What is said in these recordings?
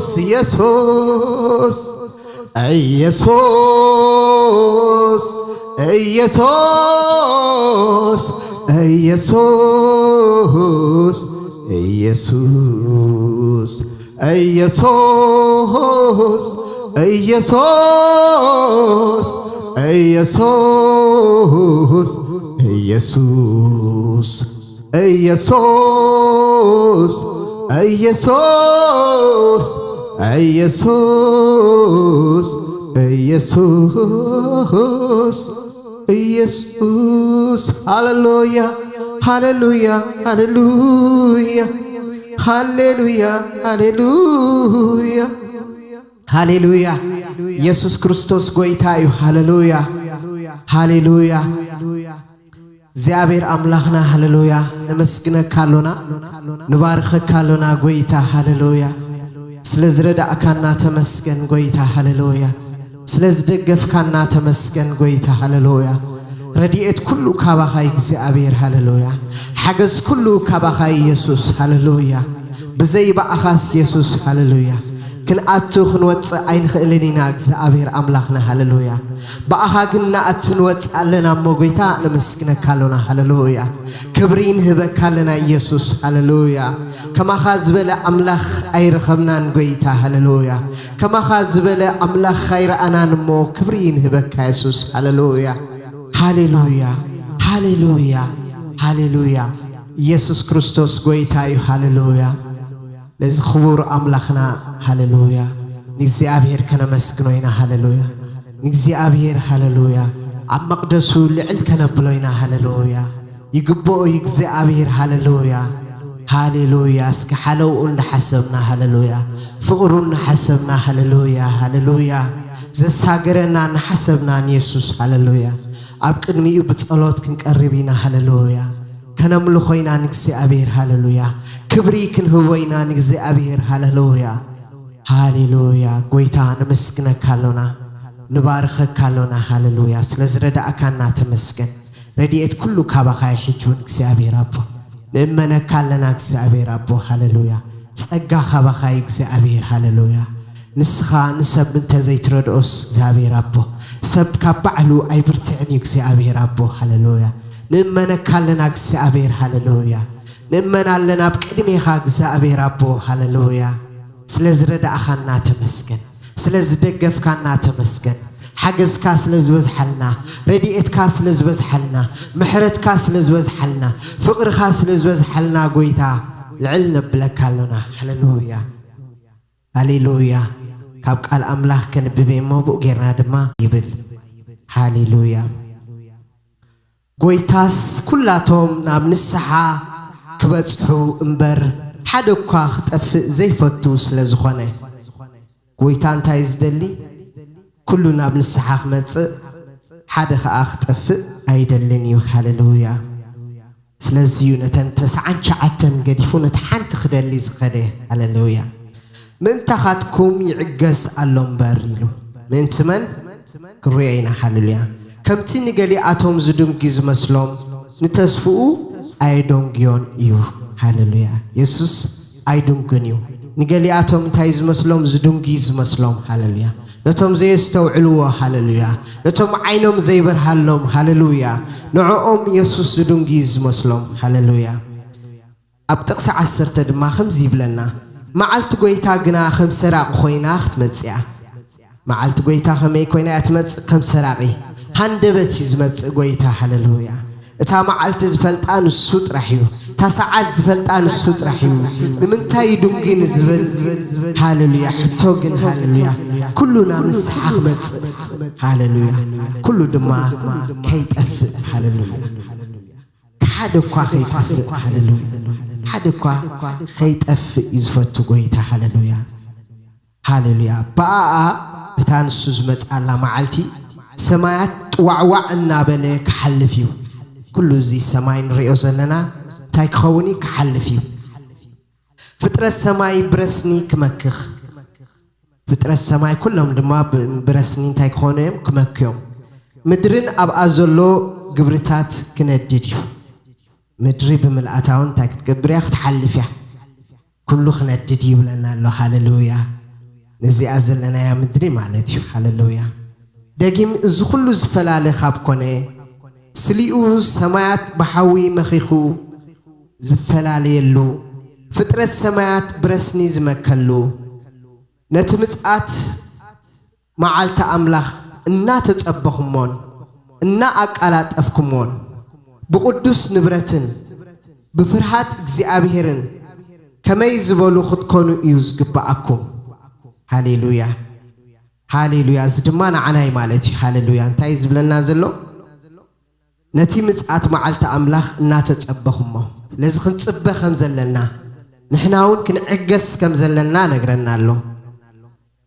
ኢየሱስ ኢየሱስ ኢየሱስ ኢየሱስ ኢየሱስ ኢየሱስ ኢየሱስ ኢየሱስ ኢየሱስ ኢየሱስ ኢየሱስ ኢየሱስ ኢየሱስ ኢየሱስ ሃሌሉያ ሃሌሉያ ሃሌሉያ ሃሌሉያ ሃሌሉያ ሃሌሉያ ኢየሱስ ክርስቶስ ጎይታ እዩ። ሃሌሉያ ሃሌሉያ እግዚኣብሔር ኣምላኽና ሃሌሉያ ነመስግነካ ኣሎና ንባርኸካ ኣሎና ጎይታ ሃሌሉያ ስለ ዝረዳእካና ተመስገን ጎይታ ሃሌሉያ ስለ ዝደገፍካና ተመስገን ጎይታ ሃሌሉያ ረድኤት ኩሉ ካባኻ እግዚኣብሔር ሃሌሉያ ሓገዝ ኩሉ ካባኻ ኢየሱስ ሃሌሉያ ብዘይ ብኣኻስ ኢየሱስ ሃሌሉያ ክንኣቱ ክንወፅእ ኣይንኽእልን ኢና እግዚኣብሔር ኣምላኽና ሃሌሉያ ብኣኻ ግን ንኣቱ ንወፅእ ኣለና እሞ ጎይታ ነመስግነካ ኣሎና ሃሌሉያ ክብሪ ንህበካ ኣለና ኢየሱስ ሃሌሉያ ከማኻ ዝበለ ኣምላኽ ኣይረኸብናን ጎይታ ሃሌሉያ ከማኻ ዝበለ ኣምላኽ ኣይረኣናን እሞ ክብሪ ንህበካ የሱስ ሃሌሉያ ሃሌሉያ ሃሌሉያ ሃሌሉያ ኢየሱስ ክርስቶስ ጎይታ እዩ ሃሌሉያ ነዚ ክቡር ኣምላኽና ሃሌሉያ ንእግዚኣብሔር ከነመስግኖ ኢና ሃሌሉያ ንእግዚኣብሔር ሃሌሉያ ኣብ መቕደሱ ልዕል ከነብሎ ኢና ሃሌሉያ ይግብኦ እግዚኣብሔር ሃሌሉያ ሃሌሉያ እስኪ ሓለውኡ እንዳሓሰብና ሃሌሉያ ፍቕሩ እናሓሰብና ሃሌሉያ ሃሌሉያ ዘሳገረና እናሓሰብና ንየሱስ ሃሌሉያ ኣብ ቅድሚኡ ብጸሎት ክንቀርብ ኢና ሃሌሉያ ከነምልኾ ኢና ንእግዚኣብሔር ሃሌሉያ ክብሪ ክንህቦ ኢና ንእግዚኣብሔር ሃሌሉያ ሃሌሉያ ጎይታ ነመስግነካ ኣሎና ንባርኸካ ኣሎና ሃሌሉያ ስለ ዝረዳእካና ተመስገን ረድኤት ኩሉ ካባኻ እዩ ሕጂ እውን እግዚኣብሔር ኣቦ ንእመነካ ኣለና እግዚኣብሔር ኣቦ ሃሌሉያ ጸጋ ካባኻ እዩ እግዚኣብሔር ሃሌሉያ ንስኻ ንሰብ እንተ ዘይትረድኦስ እግዚኣብሔር ኣቦ ሰብ ካብ ባዕሉ ኣይብርትዕን እዩ እግዚኣብሔር ኣቦ ሃሌሉያ ንእመነካ ኣለና እግዚኣብሔር ሃሌሉያ ንእመን ኣለና ኣብ ቅድሜኻ እግዚኣብሔር ኣቦ ሃሌሉያ ስለ ዝረዳእኻና ተመስገን ስለ ዝደገፍካና ተመስገን ሓገዝካ ስለ ዝበዝሓልና ረድኤትካ ስለ ዝበዝሓልና ምሕረትካ ስለ ዝበዝሓልና ፍቕርኻ ስለ ዝበዝሓልና ጎይታ ልዕል ነብለካ ኣሎና ሃሌሉያ ሃሌሉያ ካብ ቃል ኣምላኽ ከንብብ እሞ ብኡ ጌርና ድማ ይብል ሃሌሉያ ጎይታስ ኩላቶም ናብ ንስሓ ክበጽሑ እምበር ሓደ እኳ ክጠፍእ ዘይፈቱ ስለ ዝኾነ። ጎይታ እንታይ ዝደሊ? ኩሉ ናብ ንስሓ ክመጽእ፣ ሓደ ኸኣ ክጠፍእ ኣይደልን እዩ። ሃሌሉያ! ስለዚ እዩ ነተን ተስዓን ትሽዓተን ገዲፉ ነቲ ሓንቲ ክደሊ ዝኸደ። ሃሌሉያ! ምእንታኻትኩም ይዕገስ ኣሎ እምበር ኢሉ። ምእንቲ መን? ክንሪኦ ኢና። ሃሌሉያ! ከምቲ ንገሊኣቶም ዝድንጉ ዝመስሎም፣ ንተስፍኡ ኣየደንጉዮን እዩ። ሃሌሉያ! የሱስ ኣይድንጉን እዩ። ንገሊኣቶም እንታይ ዝመስሎም? ዝድንጉ ዝመስሎም። ሃሌሉያ! ነቶም ዘየስተውዕልዎ። ሃሌሉያ! ነቶም ዓይኖም ዘይበርሃሎም። ሃሌሉያ! ንዕኦም የሱስ ዝድንጉ ዝመስሎም። ሃሌሉያ! ኣብ ጥቕሲ ዓሰርተ ድማ ከምዚ ይብለና፣ መዓልቲ ጐይታ ግና ከም ሰራቒ ኾይና ክትመጽእ እያ። መዓልቲ ጐይታ ከመይ ኮይና እያ ትመጽእ? ከም ሰራቒ ሃንደበት እዩ ዝመጽእ ጐይታ። ሃሌሉያ! እታ መዓልቲ ዝፈልጣ ንሱ ጥራሕ እዩ። እታ ሰዓት ዝፈልጣ ንሱ ጥራሕ እዩ። ንምንታይ ይድንጉ ንዝብል፣ ሃሌሉያ፣ ሕቶ ግን፣ ሃሌሉያ፣ ኩሉ ናብ ንስሓ ክመጽእ፣ ሃሌሉያ፣ ኩሉ ድማ ከይጠፍእ፣ ሃሌሉያ፣ ሓደ እኳ ከይጠፍእ፣ ሃሌሉያ፣ ሓደ እኳ ከይጠፍእ እዩ ዝፈቱ ጐይታ። ሃሌሉያ! ሃሌሉያ! ብኣኣ፣ እታ ንሱ ዝመጽኣላ መዓልቲ፣ ሰማያት ጥዋዕዋዕ እናበለ ክሓልፍ እዩ። ኩሉ እዚ ሰማይ ንሪኦ ዘለና እንታይ ክኸውን እዩ? ክሓልፍ እዩ። ፍጥረት ሰማይ ብረስኒ ክመክኽ። ፍጥረት ሰማይ ኩሎም ድማ ብ-፣ ብረስኒ እንታይ ክኾኑ እዮም? ክመክዮም። ምድርን ኣብኣ ዘሎ ግብርታት ክነድድ እዩ። ምድሪ ብምልኣታ እውን እንታይ ክትገብር እያ? ክትሓልፍ እያ። ኩሉ ክነድድ ይብለና ኣሎ። ሃሌሉያ! ነዚኣ ዘለናያ ምድሪ ማለት እዩ። ሃለሉያ። ደጊም እዚ ኩሉ ዝፈላለ ካብ ኮነ፣ ስሊኡ ሰማያት ብሓዊ መኺኹ ዝፈላለየሉ፣ ፍጥረት ሰማያት ብረስኒ ዝመከሉ፣ ነቲ ምጽኣት መዓልቲ ኣምላኽ እናተጸበኹሞን እናኣቃላጠፍኩሞን፣ ብቕዱስ ንብረትን ብፍርሃት እግዚኣብሔርን ከመይ ዝበሉ ክትኮኑ እዩ ዝግብኣኩም። ሃሌሉያ፣ ሃሌሉያ። እዚ ድማ ንዓናይ ማለት እዩ። ሃሌሉያ። እንታይ እዩ ዝብለና ዘሎ? ነቲ ምጽኣት መዓልቲ ኣምላኽ እናተጸበኹሞ፣ ስለዚ ክንጽበ ከም ዘለና፣ ንሕና እውን ክንዕገስ ከም ዘለና ነግረና ኣሎ።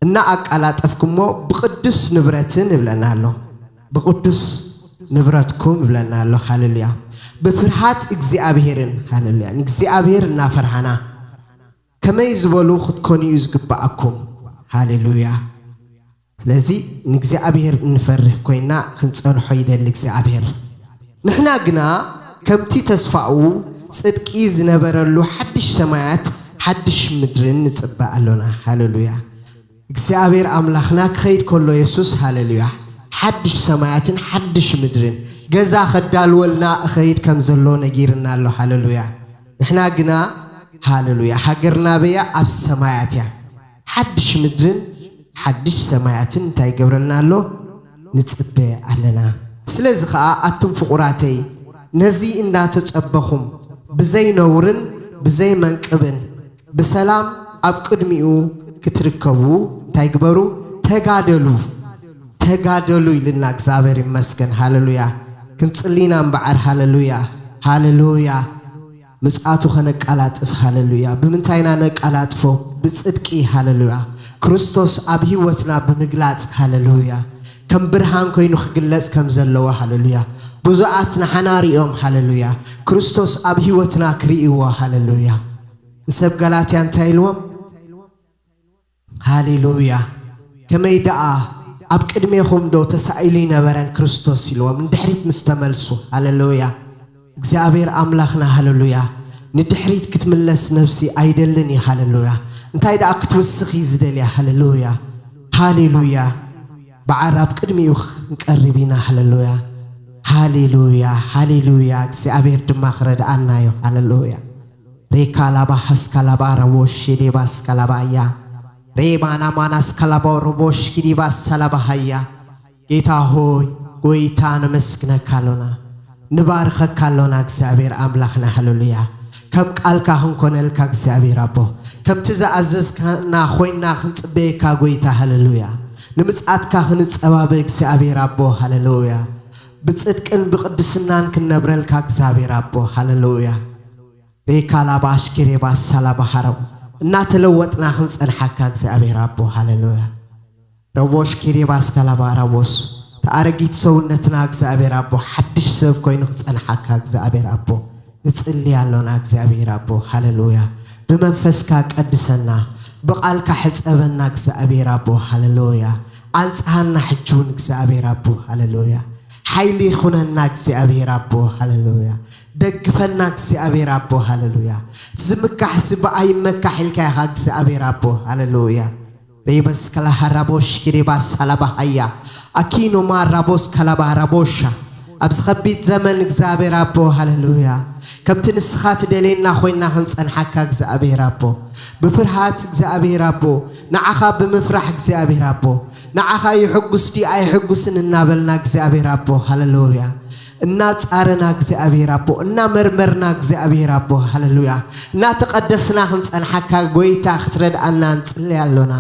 እናኣቃላጠፍኩሞ ብቕዱስ ንብረትን ይብለና ኣሎ። ብቕዱስ ንብረትኩም ይብለና ኣሎ። ሃሌሉያ። ብፍርሃት እግዚኣብሔርን፣ ሃሌሉያ፣ ንእግዚኣብሔር እናፈርሃና ከመይ ዝበሉ ክትኮኑ እዩ ዝግብኣኩም። ሃሌሉያ። ስለዚ ንእግዚኣብሔር እንፈርህ ኮይና ክንጸንሖ ይደሊ እግዚኣብሔር። ንሕና ግና ከምቲ ተስፋኡ ጽድቂ ዝነበረሉ ሓድሽ ሰማያት ሓድሽ ምድርን ንጽበ ኣሎና። ሃሌሉያ። እግዚኣብሔር ኣምላኽና ክኸይድ ከሎ የሱስ፣ ሃሌሉያ፣ ሓድሽ ሰማያትን ሓድሽ ምድርን ገዛ ከዳልወልና እኸይድ ከም ዘሎ ነጊርና ኣሎ። ሃሌሉያ። ንሕና ግና፣ ሃሌሉያ፣ ሃገርና በያ ኣብ ሰማያት እያ። ሓድሽ ምድርን ሓድሽ ሰማያትን እንታይ ይገብረልና ኣሎ? ንጽበ ኣለና። ስለዚ ኸኣ ኣቱም ፍቑራተይ፣ ነዚ እንዳተጸበኹም ብዘይ ነውርን ብዘይ መንቅብን ብሰላም ኣብ ቅድሚኡ ክትርከቡ እንታይ ግበሩ? ተጋደሉ። ተጋደሉ ኢልና እግዚኣብሔር ይመስገን። ሃሌሉያ። ክንጽሊ ኢና እምበዓር። ሃሌሉያ፣ ሃሌሉያ። ምጽኣቱ ኸነቀላጥፍ። ሃሌሉያ። ብምንታይ ኢና ነቀላጥፎ? ብጽድቂ። ሃሌሉያ። ክርስቶስ ኣብ ህይወትና ብምግላጽ። ሃሌሉያ። ከም ብርሃን ኮይኑ ክግለጽ ከም ዘለዎ። ሃሌሉያ። ብዙኣት ንሓና ሪኦም። ሃሌሉያ። ክርስቶስ ኣብ ህይወትና ክርእይዎ። ሃሌሉያ። ንሰብ ጋላትያ እንታይ ኢልዎም? ሃሌሉያ። ከመይ ደኣ ኣብ ቅድሜኹም ዶ ተሳኢሉ ይነበረን ክርስቶስ ኢልዎም ንድሕሪት ምስ ተመልሱ። ሃሌሉያ። እግዚኣብሔር ኣምላኽና፣ ሃሌሉያ፣ ንድሕሪት ክትምለስ ነፍሲ ኣይደልን እዩ። ሃሌሉያ። እንታይ ደኣ ክትውስኽ እዩ ዝደልያ። ሃሌሉያ፣ ሃሌሉያ። በዓር ኣብ ቅድሚኡ ክንቀርብ ኢና። ሃሌሉያ፣ ሃሌሉያ፣ ሃሌሉያ። እግዚኣብሔር ድማ ክረድኣና እዩ። ሃሌሉያ። ሬካ ላባ ሃስካ ላባ ረቦሽ ዴባ ስካ ላባ ሃያ፣ ሬማና ማና ስካ ላባ ረቦሽ ኪዲባ ሰላባ ሃያ። ጌታ ሆይ፣ ጎይታ፣ ነመስግነካ ኣሎና፣ ንባርከካ ኣሎና እግዚኣብሔር ኣምላኽና። ሃሌሉያ። ከም ቃልካ ክንኮነልካ እግዚኣብሔር ኣቦ፣ ከምቲ ዝኣዘዝካና ኮይና ክንጽበየካ ጎይታ። ሃሌሉያ። ንምጽኣትካ ክንጸባበ እግዚኣብሔር ኣቦ። ሃሌሉያ። ብጽድቅን ብቕድስናን ክንነብረልካ እግዚኣብሔር ኣቦ። ሃሌሉያ። ሬካ ላባ ኣሽኪሬባ ሳላባ ሃረቡ እናተለወጥና ክንጸንሓካ እግዚኣብሔር ኣቦ። ሃሌሉያ። ረቦሽ ኪሪባስ ካላባ ራቦስ፣ ተኣረጊት ሰውነትና እግዚኣብሔር ኣቦ ሓድሽ ሰብ ኮይኑ ክጸንሓካ እግዚኣብሔር ኣቦ ንጽሊ ኣሎና። እግዚኣብሔር ኣቦ፣ ሃሌሉያ። ብመንፈስካ ቀድሰና፣ ብቓልካ ሕጸበና እግዚኣብሔር ኣቦ፣ ሃሌሉያ። ኣንጽሃና ሕጂ እውን እግዚኣብሔር ኣቦ፣ ሃሌሉያ። ሓይሊ ይኹነና እግዚኣብሔር ኣቦ፣ ሃሌሉያ። ደግፈና እግዚኣብሔር ኣቦ፣ ሃሌሉያ። ዝምካሕሲ ብኣይ መካሕ ኢልካ ኢኻ እግዚኣብሔር ኣቦ፣ ሃሌሉያ። ሬበስ ከላሃ ራቦሽ ኪሪባስ ሃላባሃያ፣ ኣኪኖማ ራቦስ ካላባሃራቦሻ። ኣብዚ ኸቢድ ዘመን እግዚኣብሔር ኣቦ፣ ሃሌሉያ። ከምቲ ንስኻ ትደልየና ኮይና ክንጸንሓካ እግዚኣብሔር ኣቦ፣ ብፍርሃት እግዚኣብሔር ኣቦ፣ ንዓኻ ብምፍራሕ እግዚኣብሔር ኣቦ፣ ንዓኻ ይሕጉስ ድዩ ኣይሕጉስን እናበልና እግዚኣብሔር ኣቦ፣ ሃሌሉያ። እናጻረና እግዚኣብሔር ኣቦ፣ እናመርመርና እግዚኣብሔር ኣቦ፣ ሃሌሉያ። እናተቐደስና ክንጸንሓካ ጎይታ ክትረድኣና ንጽሊ ኣሎና።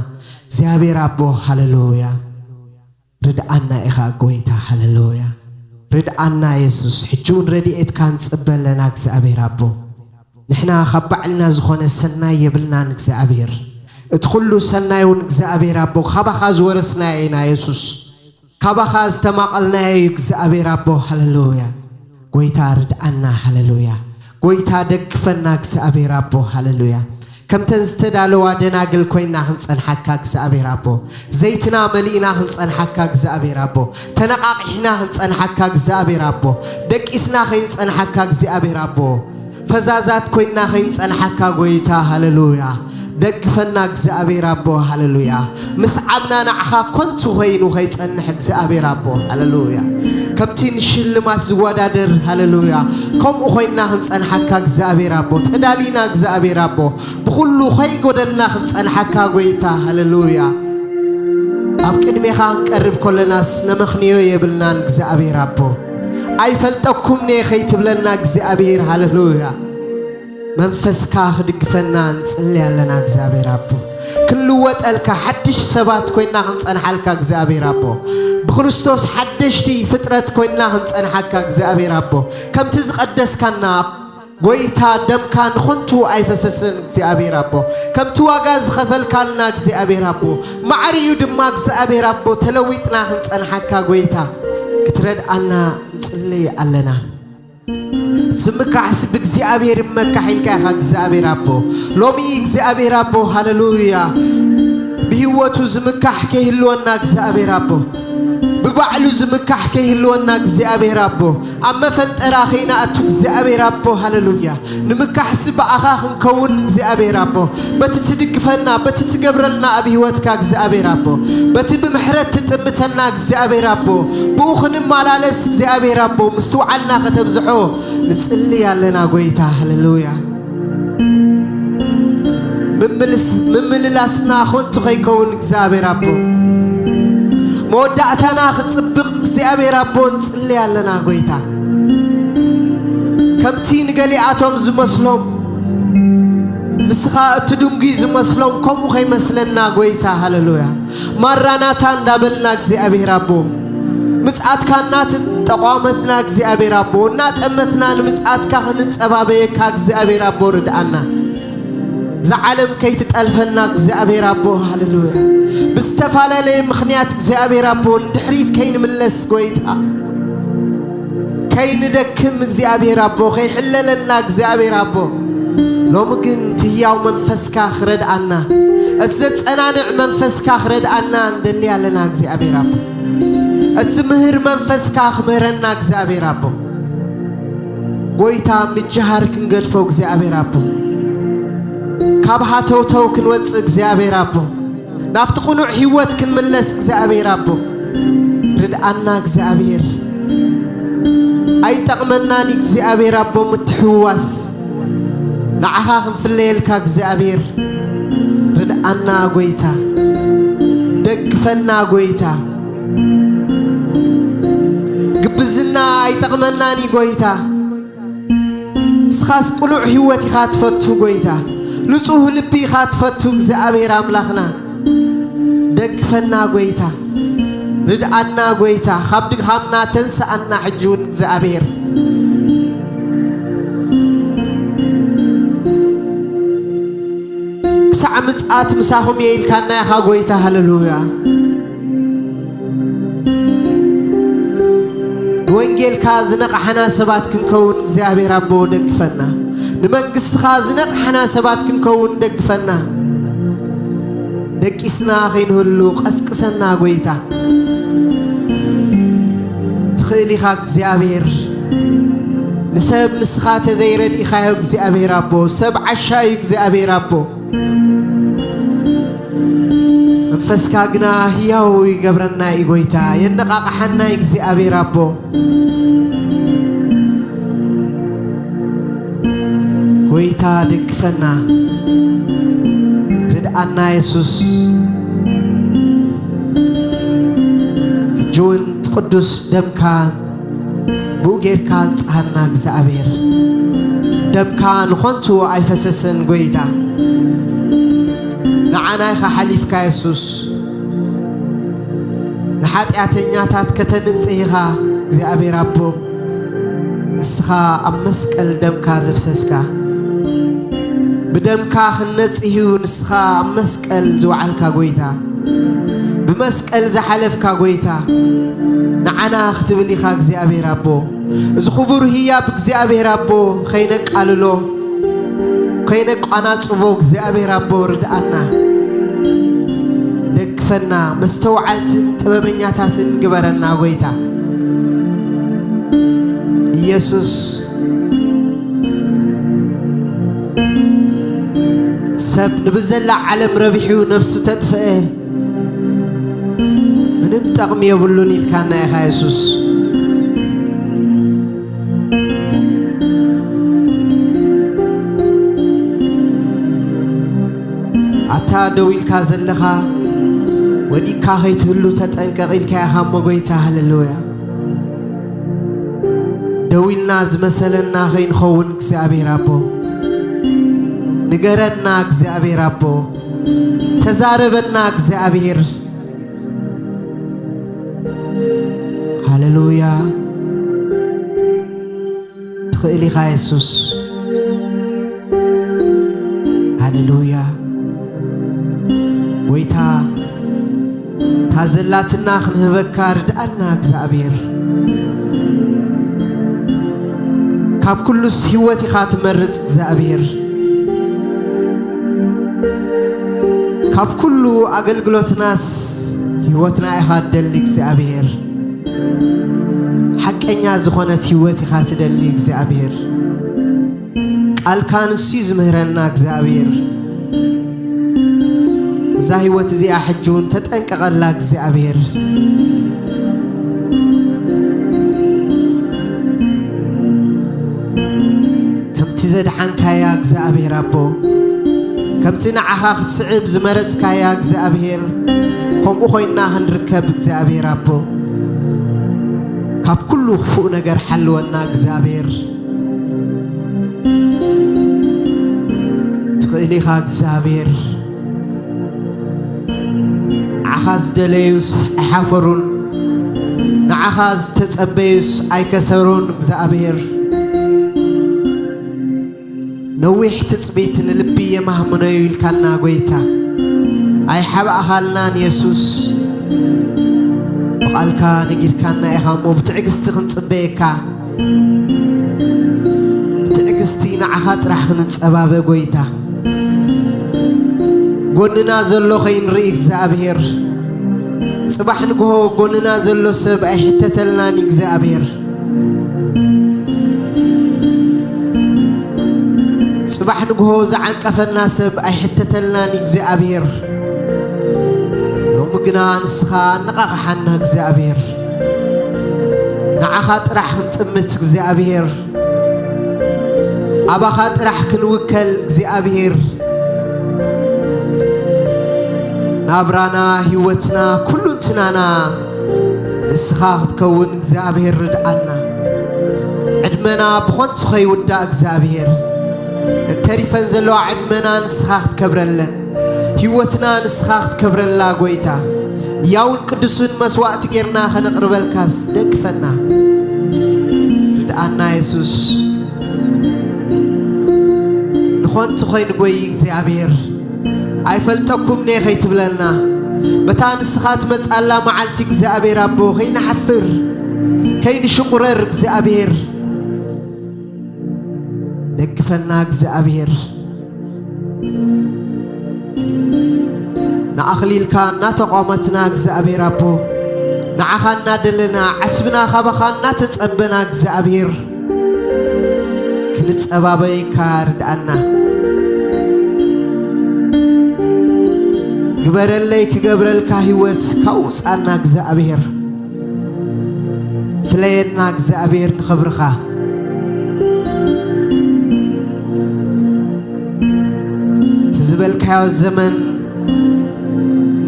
እግዚኣብሔር ኣቦ፣ ሃሌሉያ። ርድኣና ኢኻ ጎይታ፣ ሃሌሉያ። ርድኣና የሱስ፣ ሕጂ እውን ረድኤትካ ንጽበ ኣለና እግዚኣብሔር ኣቦ። ንሕና ካብ ባዕልና ዝኾነ ሰናይ የብልናን እግዚኣብሔር። እቲ ኩሉ ሰናይ እውን እግዚኣብሔር ኣቦ ካባኻ ዝወረስናዮ ኢና የሱስ። ካባኻ ዝተማቐልናዮ እዩ እግዚኣብሔር ኣቦ፣ ሃሌሉያ። ጎይታ ርድኣና፣ ሃሌሉያ። ጎይታ ደግፈና እግዚኣብሔር ኣቦ፣ ሃሌሉያ። ከምተን ዝተዳለዋ ደናግል ኮይና ክንጸንሓካ እግዚኣብሔር ኣቦ፣ ዘይትና መሊእና ክንጸንሓካ እግዚኣብሔር ኣቦ፣ ተነቓቒሕና ክንጸንሓካ እግዚኣብሔር ኣቦ፣ ደቂስና ከይንጸንሓካ እግዚኣብሔር ኣቦ፣ ፈዛዛት ኮይና ከይንጸንሓካ ጎይታ፣ ሃሌሉያ። ደግፈና እግዚኣብሔር ኣቦ፣ ሃሌሉያ። ምስዓብና ንዓኻ ኮንቱ ኾይኑ ኸይጸንሕ እግዚኣብሔር ኣቦ፣ ሃሌሉያ። ከምቲ ንሽልማት ዝወዳደር፣ ሃሌሉያ፣ ከምኡ ኾይንና ክንጸንሓካ እግዚኣብሔር ኣቦ፣ ተዳሊና እግዚኣብሔር ኣቦ፣ ብኹሉ ኸይጎደልና ክንጸንሓካ ጎይታ፣ ሃሌሉያ። ኣብ ቅድሜኻ ክንቀርብ ከለናስ ነመኽንዮ የብልናን እግዚኣብሔር ኣቦ። ኣይፈልጠኩምን'የ ኸይትብለና እግዚኣብሔር፣ ሃሌሉያ። መንፈስካ ክድግፈና ንጽሊ ኣለና እግዚኣብሔር ኣቦ። ክንልወጠልካ ሓድሽ ሰባት ኮይና ክንጸንሓልካ እግዚኣብሔር ኣቦ። ብክርስቶስ ሓደሽቲ ፍጥረት ኮይና ክንጸንሓካ እግዚኣብሔር ኣቦ። ከምቲ ዝቐደስካና ጎይታ ደምካ ንኹንቱ ኣይፈሰስን እግዚኣብሔር ኣቦ። ከምቲ ዋጋ ዝኸፈልካልና እግዚኣብሔር ኣቦ። ማዕሪኡ ድማ እግዚኣብሔር ኣቦ ተለዊጥና ክንጸንሓካ ጎይታ ክትረድኣና ንጽሊ ኣለና። ዝምካሕሲ ብእግዚኣብሔር ይመካሕ ኢልካ ኢኻ እግዚኣብሔር ኣቦ። ሎሚ እግዚኣብሔር ኣቦ፣ ሃሌሉያ፣ ብህይወቱ ዝምካሕ ከይህልወና እግዚኣብሔር ኣቦ፣ ብባዕሉ ዝምካሕ ከይህልወና እግዚኣብሔር ኣቦ፣ ኣብ መፈንጠራ ከይንኣቱ እግዚኣብሔር ኣቦ፣ ሃሌሉያ፣ ንምካሕሲ ብኣኻ ክንከውን እግዚኣብሔር ኣቦ፣ በቲ ትድግፈና፣ በቲ ትገብረልና ኣብ ህይወትካ እግዚኣብሔር ኣቦ፣ በቲ ብምሕረት ትጥምተና እግዚኣብሔር ኣቦ፣ ብኡ ክንመላለስ እግዚኣብሔር ኣቦ፣ ምስትውዓልና ከተብዝሖ ንጽሊ ኣለና ጎይታ። ሃሌሉያ። ምምልስ-፣ ምምልላስና ኾንቱ ኸይከውን እግዚኣብሔር ኣቦ፣ መወዳእታና ክጽብቕ እግዚኣብሔር ኣቦ ንጽሊ ኣለና ጎይታ። ከምቲ ንገሊኣቶም ዝመስሎም፣ ንስኻ እቲ ድንጉይ ዝመስሎም ከምኡ ኸይመስለና ጎይታ። ሃሌሉያ። ማራናታ እንዳበልና እግዚኣብሔር ኣቦ፣ ምጽኣትካ እናተጠቋመትና እግዚኣብሔር ኣቦ፣ እናጠመትና ንምጽኣትካ ክንጸባበየካ እግዚኣብሔር ኣቦ ርድኣና። እዛ ዓለም ከይትጠልፈና እግዚኣብሔር ኣቦ፣ ሃሌሉያ። ብዝተፈላለየ ምኽንያት እግዚኣብሔር ኣቦ ንድሕሪት ከይንምለስ ጎይታ፣ ከይንደክም እግዚኣብሔር ኣቦ፣ ከይሕለለና እግዚኣብሔር ኣቦ፣ ሎሚ ግን እቲ ህያው መንፈስካ ክረድኣና፣ እቲ ዘጸናንዕ መንፈስካ ክረድኣና እንደሊ ኣለና እግዚኣብሔር ኣቦ። እቲ ምህር መንፈስካ ክምህረና እግዚኣብሔር ኣቦ፣ ጎይታ ምጅሃር ክንገድፎ እግዚኣብሔር ኣቦ፣ ካብ ሃተውተው ክንወጽእ እግዚኣብሔር ኣቦ፣ ናብቲ ቅኑዕ ህይወት ክንምለስ እግዚኣብሔር ኣቦ ርድኣና። እግዚኣብሔር ኣይጠቕመናን እግዚኣብሔር ኣቦ ምትሕውዋስ፣ ንዓኻ ክንፍለየልካ እግዚኣብሔር ርድኣና ጎይታ፣ ደግፈና ጎይታ። ግብዝና ኣይጠቕመናን እዩ ጎይታ። ንስኻስ ቅኑዕ ህይወት ኢኻ ትፈቱ ጎይታ፣ ንጹህ ልቢ ኢኻ ትፈቱ እግዚኣብሔር ኣምላኽና። ደግፈና ጎይታ፣ ርድኣና ጎይታ፣ ካብ ድኻምና ተንስኣና ሕጂ እውን እግዚኣብሔር። ክሳዕ ምጽኣት ምሳኹም እየ ኢልካና ኢኻ ጎይታ። ሃሌሉያ። ንወንጌልካ ዝነቕሓና ሰባት ክንከውን እግዚኣብሔር ኣቦ ደግፈና። ንመንግስትኻ ዝነቕሓና ሰባት ክንከውን ደግፈና። ደቂስና ከይንህሉ ቀስቅሰና ጎይታ። ትኽእል ኢኻ እግዚኣብሔር። ንሰብ ንስኻ ተዘይረድኢኻዮ እግዚኣብሔር ኣቦ፣ ሰብ ዓሻ እዩ እግዚኣብሔር ኣቦ። መንፈስካ ግና ህያው ይገብረና እዩ ጎይታ፣ የነቓቕሓና እዩ እግዚኣብሔር ኣቦ። ጎይታ ደግፈና፣ ርድኣና የሱስ። ሕጂ እውን እቲ ቅዱስ ደምካ ብኡ ጌርካ ኣንጽሃና እግዚኣብሔር። ደምካ ንኾንቱ ኣይፈሰሰን ጎይታ፣ ንዓና ኢኻ ሓሊፍካ የሱስ። ንሓጢኣተኛታት ከተንጽህ ኢኻ እግዚኣብሔር ኣቦ። ንስኻ ኣብ መስቀል ደምካ ዘፍሰስካ፣ ብደምካ ክንነጽህ እዩ ንስኻ ኣብ መስቀል ዝወዓልካ ጎይታ፣ ብመስቀል ዝሓለፍካ ጎይታ፣ ንዓና ክትብል ኢኻ እግዚኣብሔር ኣቦ። እዚ ክቡር ህያብ እግዚኣብሔር ኣቦ ኸይነቃልሎ፣ ከይነቋናጽቦ እግዚኣብሔር ኣቦ ርድኣና፣ ደግፈና፣ መስተውዓልትን ጥበበኛታትን ግበረና ጎይታ። ኢየሱስ ሰብ ንብዘላ ዓለም ረቢሑ ነፍሱ ተጥፍአ፣ ምንም ጠቕሚ የብሉን ኢልካና ኢኻ የሱስ። ኣታ ደው ኢልካ ዘለኻ፣ ወዲቅካ ከይትህሉ ተጠንቀቕ ኢልካ ኢኻ እሞ ጎይታ። ሃሌሉያ። ደው ኢልና ዝመሰለና ከይንኸውን እግዚኣብሔር ኣቦ፣ ንገረና እግዚኣብሔር ኣቦ፣ ተዛረበና እግዚኣብሔር። ሃሌሉያ። ትኽእል ኢኻ የሱስ። ሃሌሉያ። ጎይታ፣ እታ ዘላትና ክንህበካ ርድኣና እግዚኣብሔር። ካብ ኩሉስ ህይወት ኢኻ ትመርጽ እግዚኣብሔር። ካብ ኩሉ ኣገልግሎትናስ ህይወትና ኢኻ ትደሊ እግዚኣብሔር። ሓቀኛ ዝኾነት ህይወት ኢኻ ትደሊ እግዚኣብሔር። ቃልካ ንሱ እዩ ዝምህረና እግዚኣብሔር። እዛ ህይወት እዚኣ ሕጂ እውን ተጠንቀቐላ እግዚኣብሔር። ከምቲ ዘድሓንካያ እግዚኣብሔር ኣቦ፣ ከምቲ ንዓኻ ክትስዕብ ዝመረጽካያ እግዚኣብሔር፣ ከምኡ ኮይንና ክንርከብ እግዚኣብሔር ኣቦ፣ ካብ ኩሉ ክፉእ ነገር ሓልወና እግዚኣብሔር። ትኽእል ኢኻ እግዚኣብሔር። ንዓኻ ዝደለዩስ ኣይሓፈሩን፣ ንዓኻ ዝተጸበዩስ ኣይከሰሩን እግዚኣብሔር። ነዊሕ ትጽቢት ንልቢ የማህምኖ እዩ ኢልካና ጎይታ። ኣይሓባእኻልናን የሱስ። ብቓልካ ነጊርካና ኢኻ እሞ ብትዕግስቲ ክንጽበየካ። ብትዕግስቲ ንዓኻ ጥራሕ ክንጸባበ ጎይታ። ጎንና ዘሎ ከይንርኢ እግዚኣብሔር። ጽባሕ ንግሆ ጎንና ዘሎ ሰብ ኣይሕተተልናን እግዚኣብሔር። ጽባሕ ንግሆ ዝዓንቀፈና ሰብ ኣይሕተተልናን እግዚኣብሔር። ሎሚ ግና ንስኻ ኣነቓቕሓና እግዚኣብሔር። ንዓኻ ጥራሕ ክንጥምት እግዚኣብሔር። ኣባኻ ጥራሕ ክንውከል እግዚኣብሔር። ናብራና፣ ህይወትና፣ ኩሉንትናና ንስኻ ክትከውን እግዚኣብሔር ርድኣና። ዕድመና ብኾንቱ ከይውዳእ እግዚኣብሔር። እተሪፈን ዘለዋ ዕድመና ንስኻ ክትከብረለን። ህይወትና ንስኻ ክትከብረላ ጎይታ። ያውን ቅዱስን መስዋዕቲ ጌርና ከነቕርበልካስ ደግፈና። ርድኣና የሱስ። ንኾንቱ ከይንጎይ እግዚኣብሔር። ኣይፈልጠኩምን እየ ከይትብለና። በታ ንስኻ ትመጽኣላ መዓልቲ እግዚኣብሔር ኣቦ ከይንሓፍር፣ ከይንሽቑረር እግዚኣብሔር። ደግፈና እግዚኣብሔር። ንኣኽሊልካ እናተቋመትና እግዚኣብሔር ኣቦ፣ ንዓኻ እናደለና፣ ዓስብና ካባኻ እናተጸበና እግዚኣብሔር፣ ክንጸባበየካ ርድኣና። ግበረለይ ክገብረልካ ህይወት ካውጻና እግዚኣብሔር። ፍለየና እግዚኣብሔር ንኽብርኻ። እቲ ዝበልካዮ ዘመን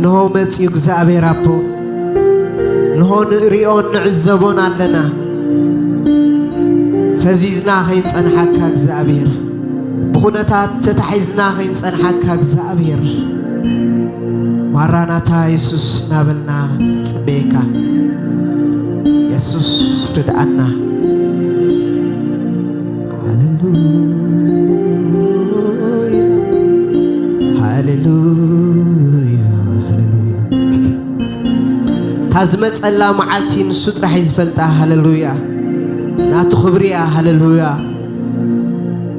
ንሆ መጺኡ እግዚኣብሔር ኣቦ። ንሆ ንርእዮን ንዕዘቦን ኣለና። ፈዚዝና ከይንጸንሓካ እግዚኣብሔር። ብኹነታት ተታሒዝና ከይንጸንሓካ እግዚኣብሔር። ማራናታ የሱስ እናበልና ጽበየካ። የሱስ ርድኣና። ሃሌሉያ፣ ሃሌሉያ፣ ሃሌሉያ። እታ ዝመጸላ መዓልቲ ንሱ ጥራሕ እዩ ዝፈልጣ። ሃሌሉያ። ናቱ ክብሪ እያ። ሃሌሉያ።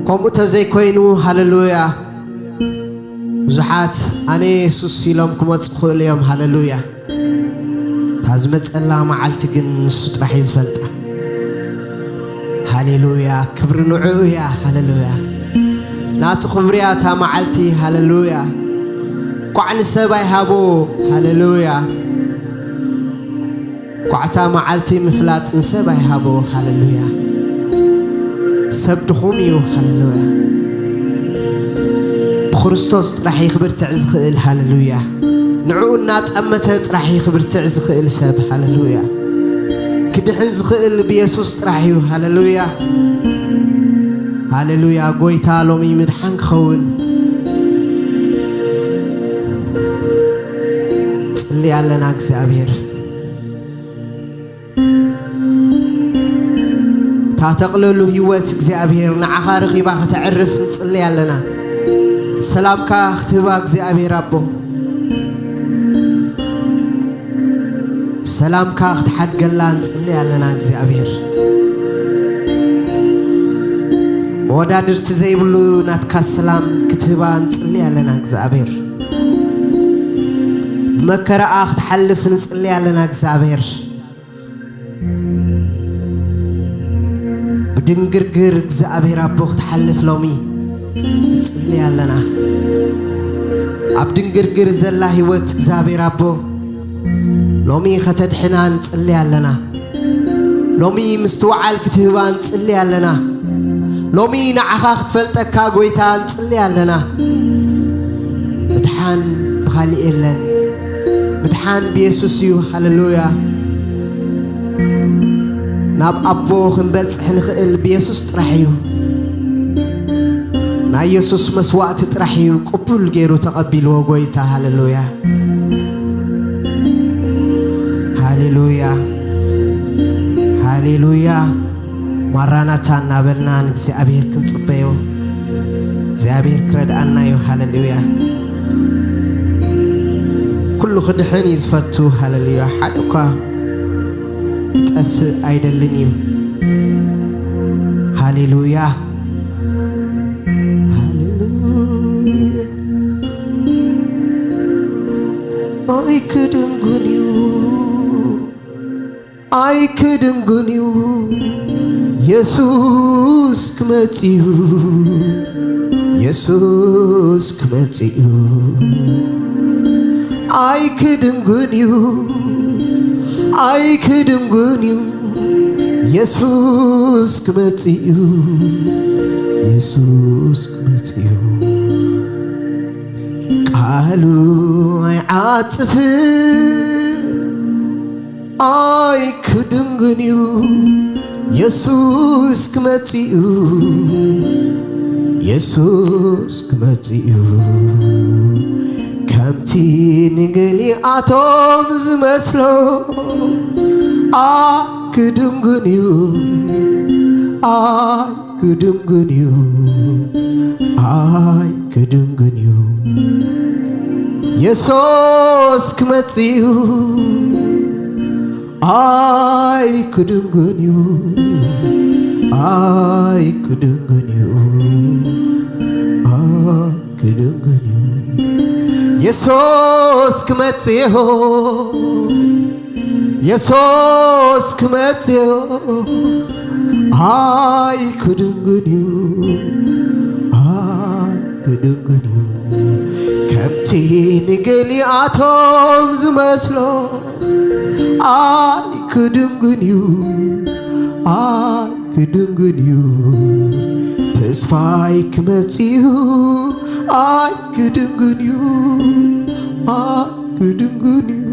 ከምኡ ተዘይኮይኑ፣ ሃሌሉያ፣ ብዙሓት ኣነ የሱስ ኢሎም ክመጹ ክኽእሉ እዮም። ሃሌሉያ። እታ ዝመጸላ መዓልቲ ግን ንሱ ጥራሕ እዩ ዝፈልጣ። ሃሌሉያ፣ ክብሪ ንዕኡ እያ። ሃሌሉያ። ናቱ ክብርያ እታ መዓልቲ። ሃሌሉያ። ኳዕ ንሰብ ኣይሃቦ። ሃሌሉያ። ኳዕታ መዓልቲ ምፍላጥ ንሰብ ኣይሃቦ። ሃሌሉያ። ሰብ ድኹም እዩ። ሃሌሉያ። ብክርስቶስ ጥራሕ እዩ ክብርትዕ ዝኽእል። ሃሌሉያ። ንዕኡ እናጠመተ ጥራሕ እዩ ክብርትዕ ዝኽእል ሰብ። ሃሌሉያ። ክድሕን ዝኽእል ብየሱስ ጥራሕ እዩ። ሃሌሉያ። ሃሌሉያ። ጎይታ ሎሚ ምድሓን ክኸውን ጽሊ ኣለና እግዚኣብሔር። ታተቕለሉ ህይወት እግዚኣብሔር ንዓኻ ረኺባ ከተዕርፍ ንጽሊ ኣለና። ሰላምካ ክትህባ እግዚኣብሔር ኣቦ፣ ሰላምካ ክትሓድገላ ንጽሊ ኣለና እግዚኣብሔር። መወዳድርቲ ዘይብሉ ናትካ ሰላም ክትህባ ንጽሊ ኣለና እግዚኣብሔር። ብመከራኣ ክትሓልፍ ንጽሊ ኣለና እግዚኣብሔር። ብድንግርግር እግዚኣብሔር ኣቦ ክትሓልፍ ሎሚ ንጽሊ ኣለና። ኣብ ድንግርግር ዘላ ህይወት እግዚኣብሔር ኣቦ ሎሚ ከተድሕና ንጽሊ ኣለና። ሎሚ ምስትውዓል ክትህባ ንጽሊ ኣለና። ሎሚ ንዓኻ ክትፈልጠካ ጎይታ ንጽሊ ኣለና። ምድሓን ብኻልእ የለን። ምድሓን ብየሱስ እዩ። ሃሌሉያ። ናብ ኣቦ ክንበጽሕ ንኽእል ብየሱስ ጥራሕ እዩ። ናይ የሱስ መስዋእቲ ጥራሕ እዩ ቅቡል ገይሩ ተቐቢልዎ ጎይታ። ሃሌሉያ። ሃሌሉያ። ሃሌሉያ። ማራናታ እናበልና ንእግዚኣብሔር ክንጽበዮ እግዚኣብሔር ክረድኣና እዩ። ሃሌሉያ። ኩሉ ክድሕን እዩ ዝፈቱ። ሃሌሉያ። ሓደ እኳ ክጠፍእ ኣይደልን እዩ። ሃሌሉያ። ሃሌሉያ። ኣይክድንጉን እዩ። ኣይክድንጉን እዩ። የሱስ ክመጽእ እዩ። የሱስ ክመጽእ እዩ። ኣይክድንጉን እዩ። ኣይክድንጉን እዩ። የሱስ ክመጽእ እዩ። የሱስ ክመጽእ እዩ። ቃሉ ኣይዓጽፍን። ኣይክድንግን እዩ። የሱስ ክመጽእ እዩ። የሱስ ክመጽእ እዩ። ከምቲ ንገሊኣቶም ዝመስሎ ኣይክድንግን እዩ። ኣይክድንግን እዩ። ኣይክድንግን እዩ። የሱስ ክመጽእ እዩ። ኣይክድንግን እዩ። ኣይክድንግን እዩ። ኣይክድንግን እዩ። የሱስ ክመጽእ እዩ። የሱስ ክመጽእ እዩ። ኣይክድንግን እዩ። ኣይክድንግን እዩ። ከምቲ ንገሊኣቶም ዝመስሎ ኣይክድንግን እዩ። ኣይክድንግን እዩ። ተስፋይ ክመጽእ እዩ። ኣይክድንግን እዩ። ኣይክድንግን እዩ።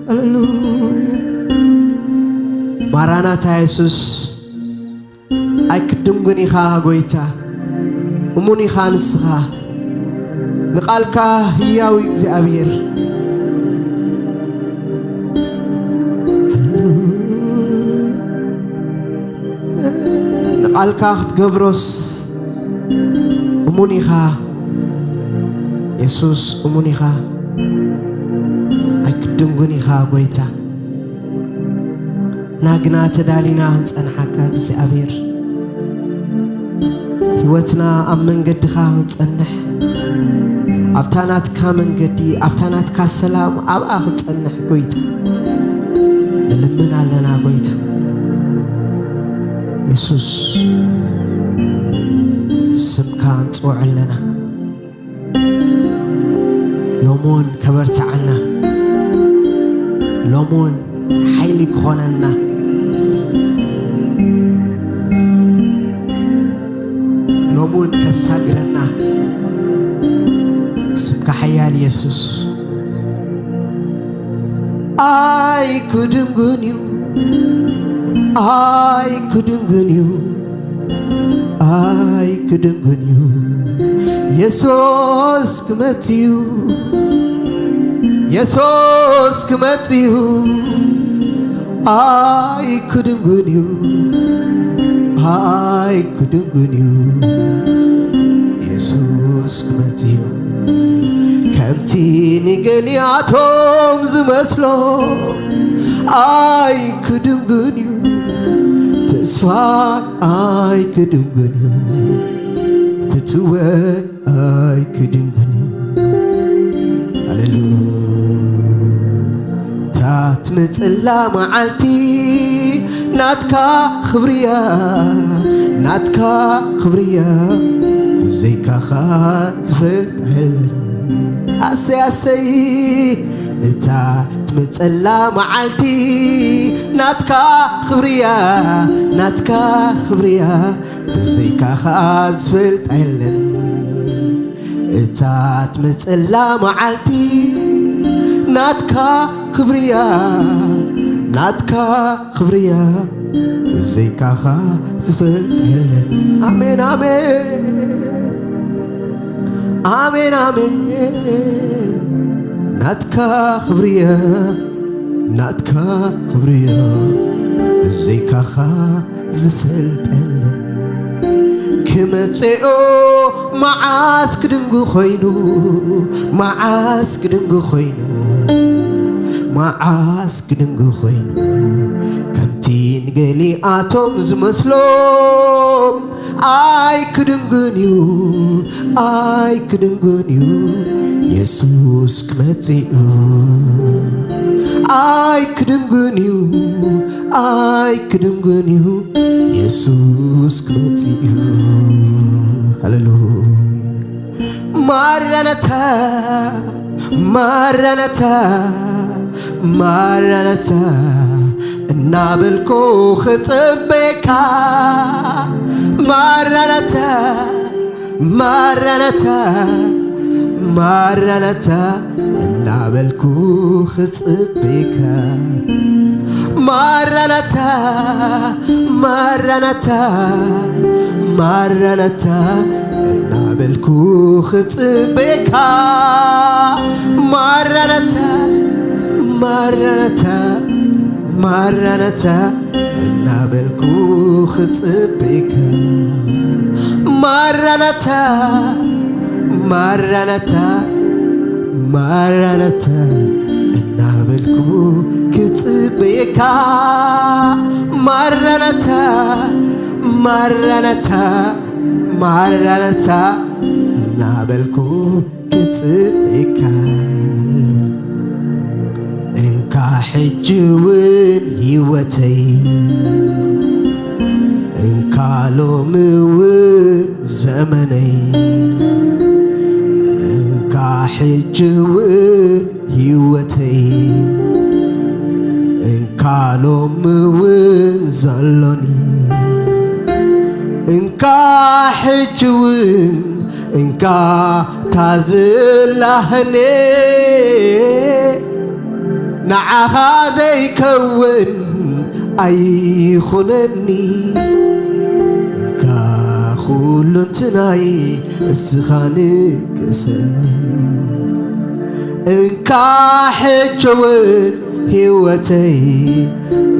ሃሌሉያ። ማራናታ የሱስ። ኣይክድንጉን ኢኻ ጎይታ፣ እሙን ኢኻ ንስኻ። ንቓልካ ህያው እግዚኣብሔር። ንቓልካ ክትገብሮስ እሙን ኢኻ የሱስ፣ እሙን ኢኻ። ኣይክድንጉን ኢኻ ጎይታ። ናግና ተዳሊና ክንጸንሓካ እግዚኣብሔር፣ ህይወትና ኣብ መንገድኻ ክንጸንሕ፣ ኣብታ ናትካ መንገዲ፣ ኣብታ ናትካ ሰላም፣ ኣብኣ ክንጸንሕ ጎይታ ንልምን ኣለና። ጎይታ የሱስ፣ ስምካ ንጽውዖ ኣለና። ሎሚ እውን ከበርትዓና፣ ሎሚ እውን ሓይሊ ክኾነና፣ ሎሚ እውን ከሳግረና ስምካ ሓያል የሱስ። ኣይክድንግን እዩ፣ ኣይክድንግን እዩ፣ ኣይክድንግን እዩ። የሱስ ክመጽእ እዩ፣ የሱስ ክመጽእ እዩ። ኣይክድንግን እዩ፣ ኣይክድንግን እዩ። የሱስ ክመጽእ እዩ። ከምቲ ንገሊኣቶም ዝመስሎ ኣይክድንግን እዩ። ተስፋ ኣይክድንግን እዩ። ፍትወ ኣይክድንግን እዩ። ሃሌሉያ። እታ ትመጽላ መዓልቲ ናትካ ክብርያ፣ ናትካ ክብርያ፣ ብዘይካኻ ዝፈልጥ የለን። ኣሰይ ኣሰይ፣ እታ ትመጸላ መዓልቲ ናትካ ክብርያ፣ ናትካ ክብርያ፣ ብዘይካኻ ዝፈልጥ የለን። እታ ትመጸላ መዓልቲ ናትካ ክብርያ፣ ናትካ ክብርያ፣ ብዘይካኻ ዝፈልጥ የለን። ኣሜን፣ ኣሜን፣ ኣሜን፣ ኣሜን። ናትካ ክብርያ፣ ናትካ ክብርያ፣ ብዘይካኻ ዝፈልጥ የለን። ክመጽኦ መዓስ ክድንጉ ኮይኑ፣ መዓስ ክድንጉ ኮይኑ፣ መዓስ ክድንጉ ኮይኑ፣ ከምቲ ንገሊኣቶም ዝመስሎም ኣይክድንግን እዩ፣ ኣይክድንግን እዩ፣ የሱስ ክመጽእ እዩ። ኣይክድንግን እዩ፣ ኣይክድንግን እዩ፣ የሱስ ክመጽእ እዩ። ሃሌሉያ። ማራናታ፣ ማራናታ፣ ማራናታ እናበልኩ ክጽበየካ። ማራናታ፣ ማራናታ፣ ማራናታ እናበልኩ ክጽበየካ። ማራናታ፣ ማራናታ፣ ማራናታ እናበልኩ ክጽበየካ። ማራናታ፣ ማራናታ፣ ማራናታ እናበልኩ ክጽበየካ። ማራናታ፣ ማራናታ፣ ማራናታ እናበልኩ ክጽበየካ። ማራናታ፣ ማራናታ፣ ማራናታ እናበልኩ ክጽበየካ። እንካ ሕጂ እውን ህይወተይ፣ እንካ ሎሚ እውን ዘመነይ፣ እንካ ሕጂ እውን ህይወተይ፣ እንካ ሎሚ እውን ዘሎኒ፣ እንካ ሕጂ እውን እንካ ታዝላህኔ፣ ንዓኻ ዘይከውን ኣይኹነኒ። እንካ ኩሉ እንትናይ እስኻ ንገሰኒ። እንካ ሕጂ እውን ህይወተይ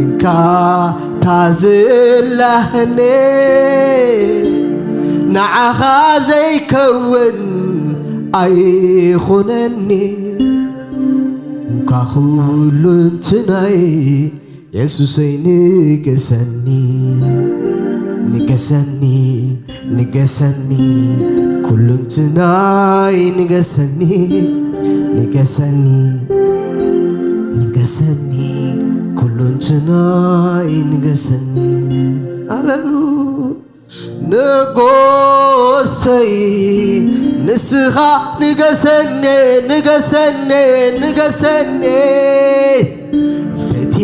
እንካ ታዝላህኔ፣ ንዓኻ ዘይከውን ኣይኹነኒ። እንካ ኩሉ እንትናይ የሱሰይ ንገሰኒ፣ ንገሰኒ፣ ንገሰኒ፣ ኩሉ እንትናይ ንገሰኒ፣ ንገሰኒ፣ ንገሰኒ፣ ኩሉ እንትናይ ንገሰኒ። ኣለሉ። ንጉስ ንጎሰይ ንስኻ ንገሰኔ ንገሰኔ ንገሰኔ ፈቴ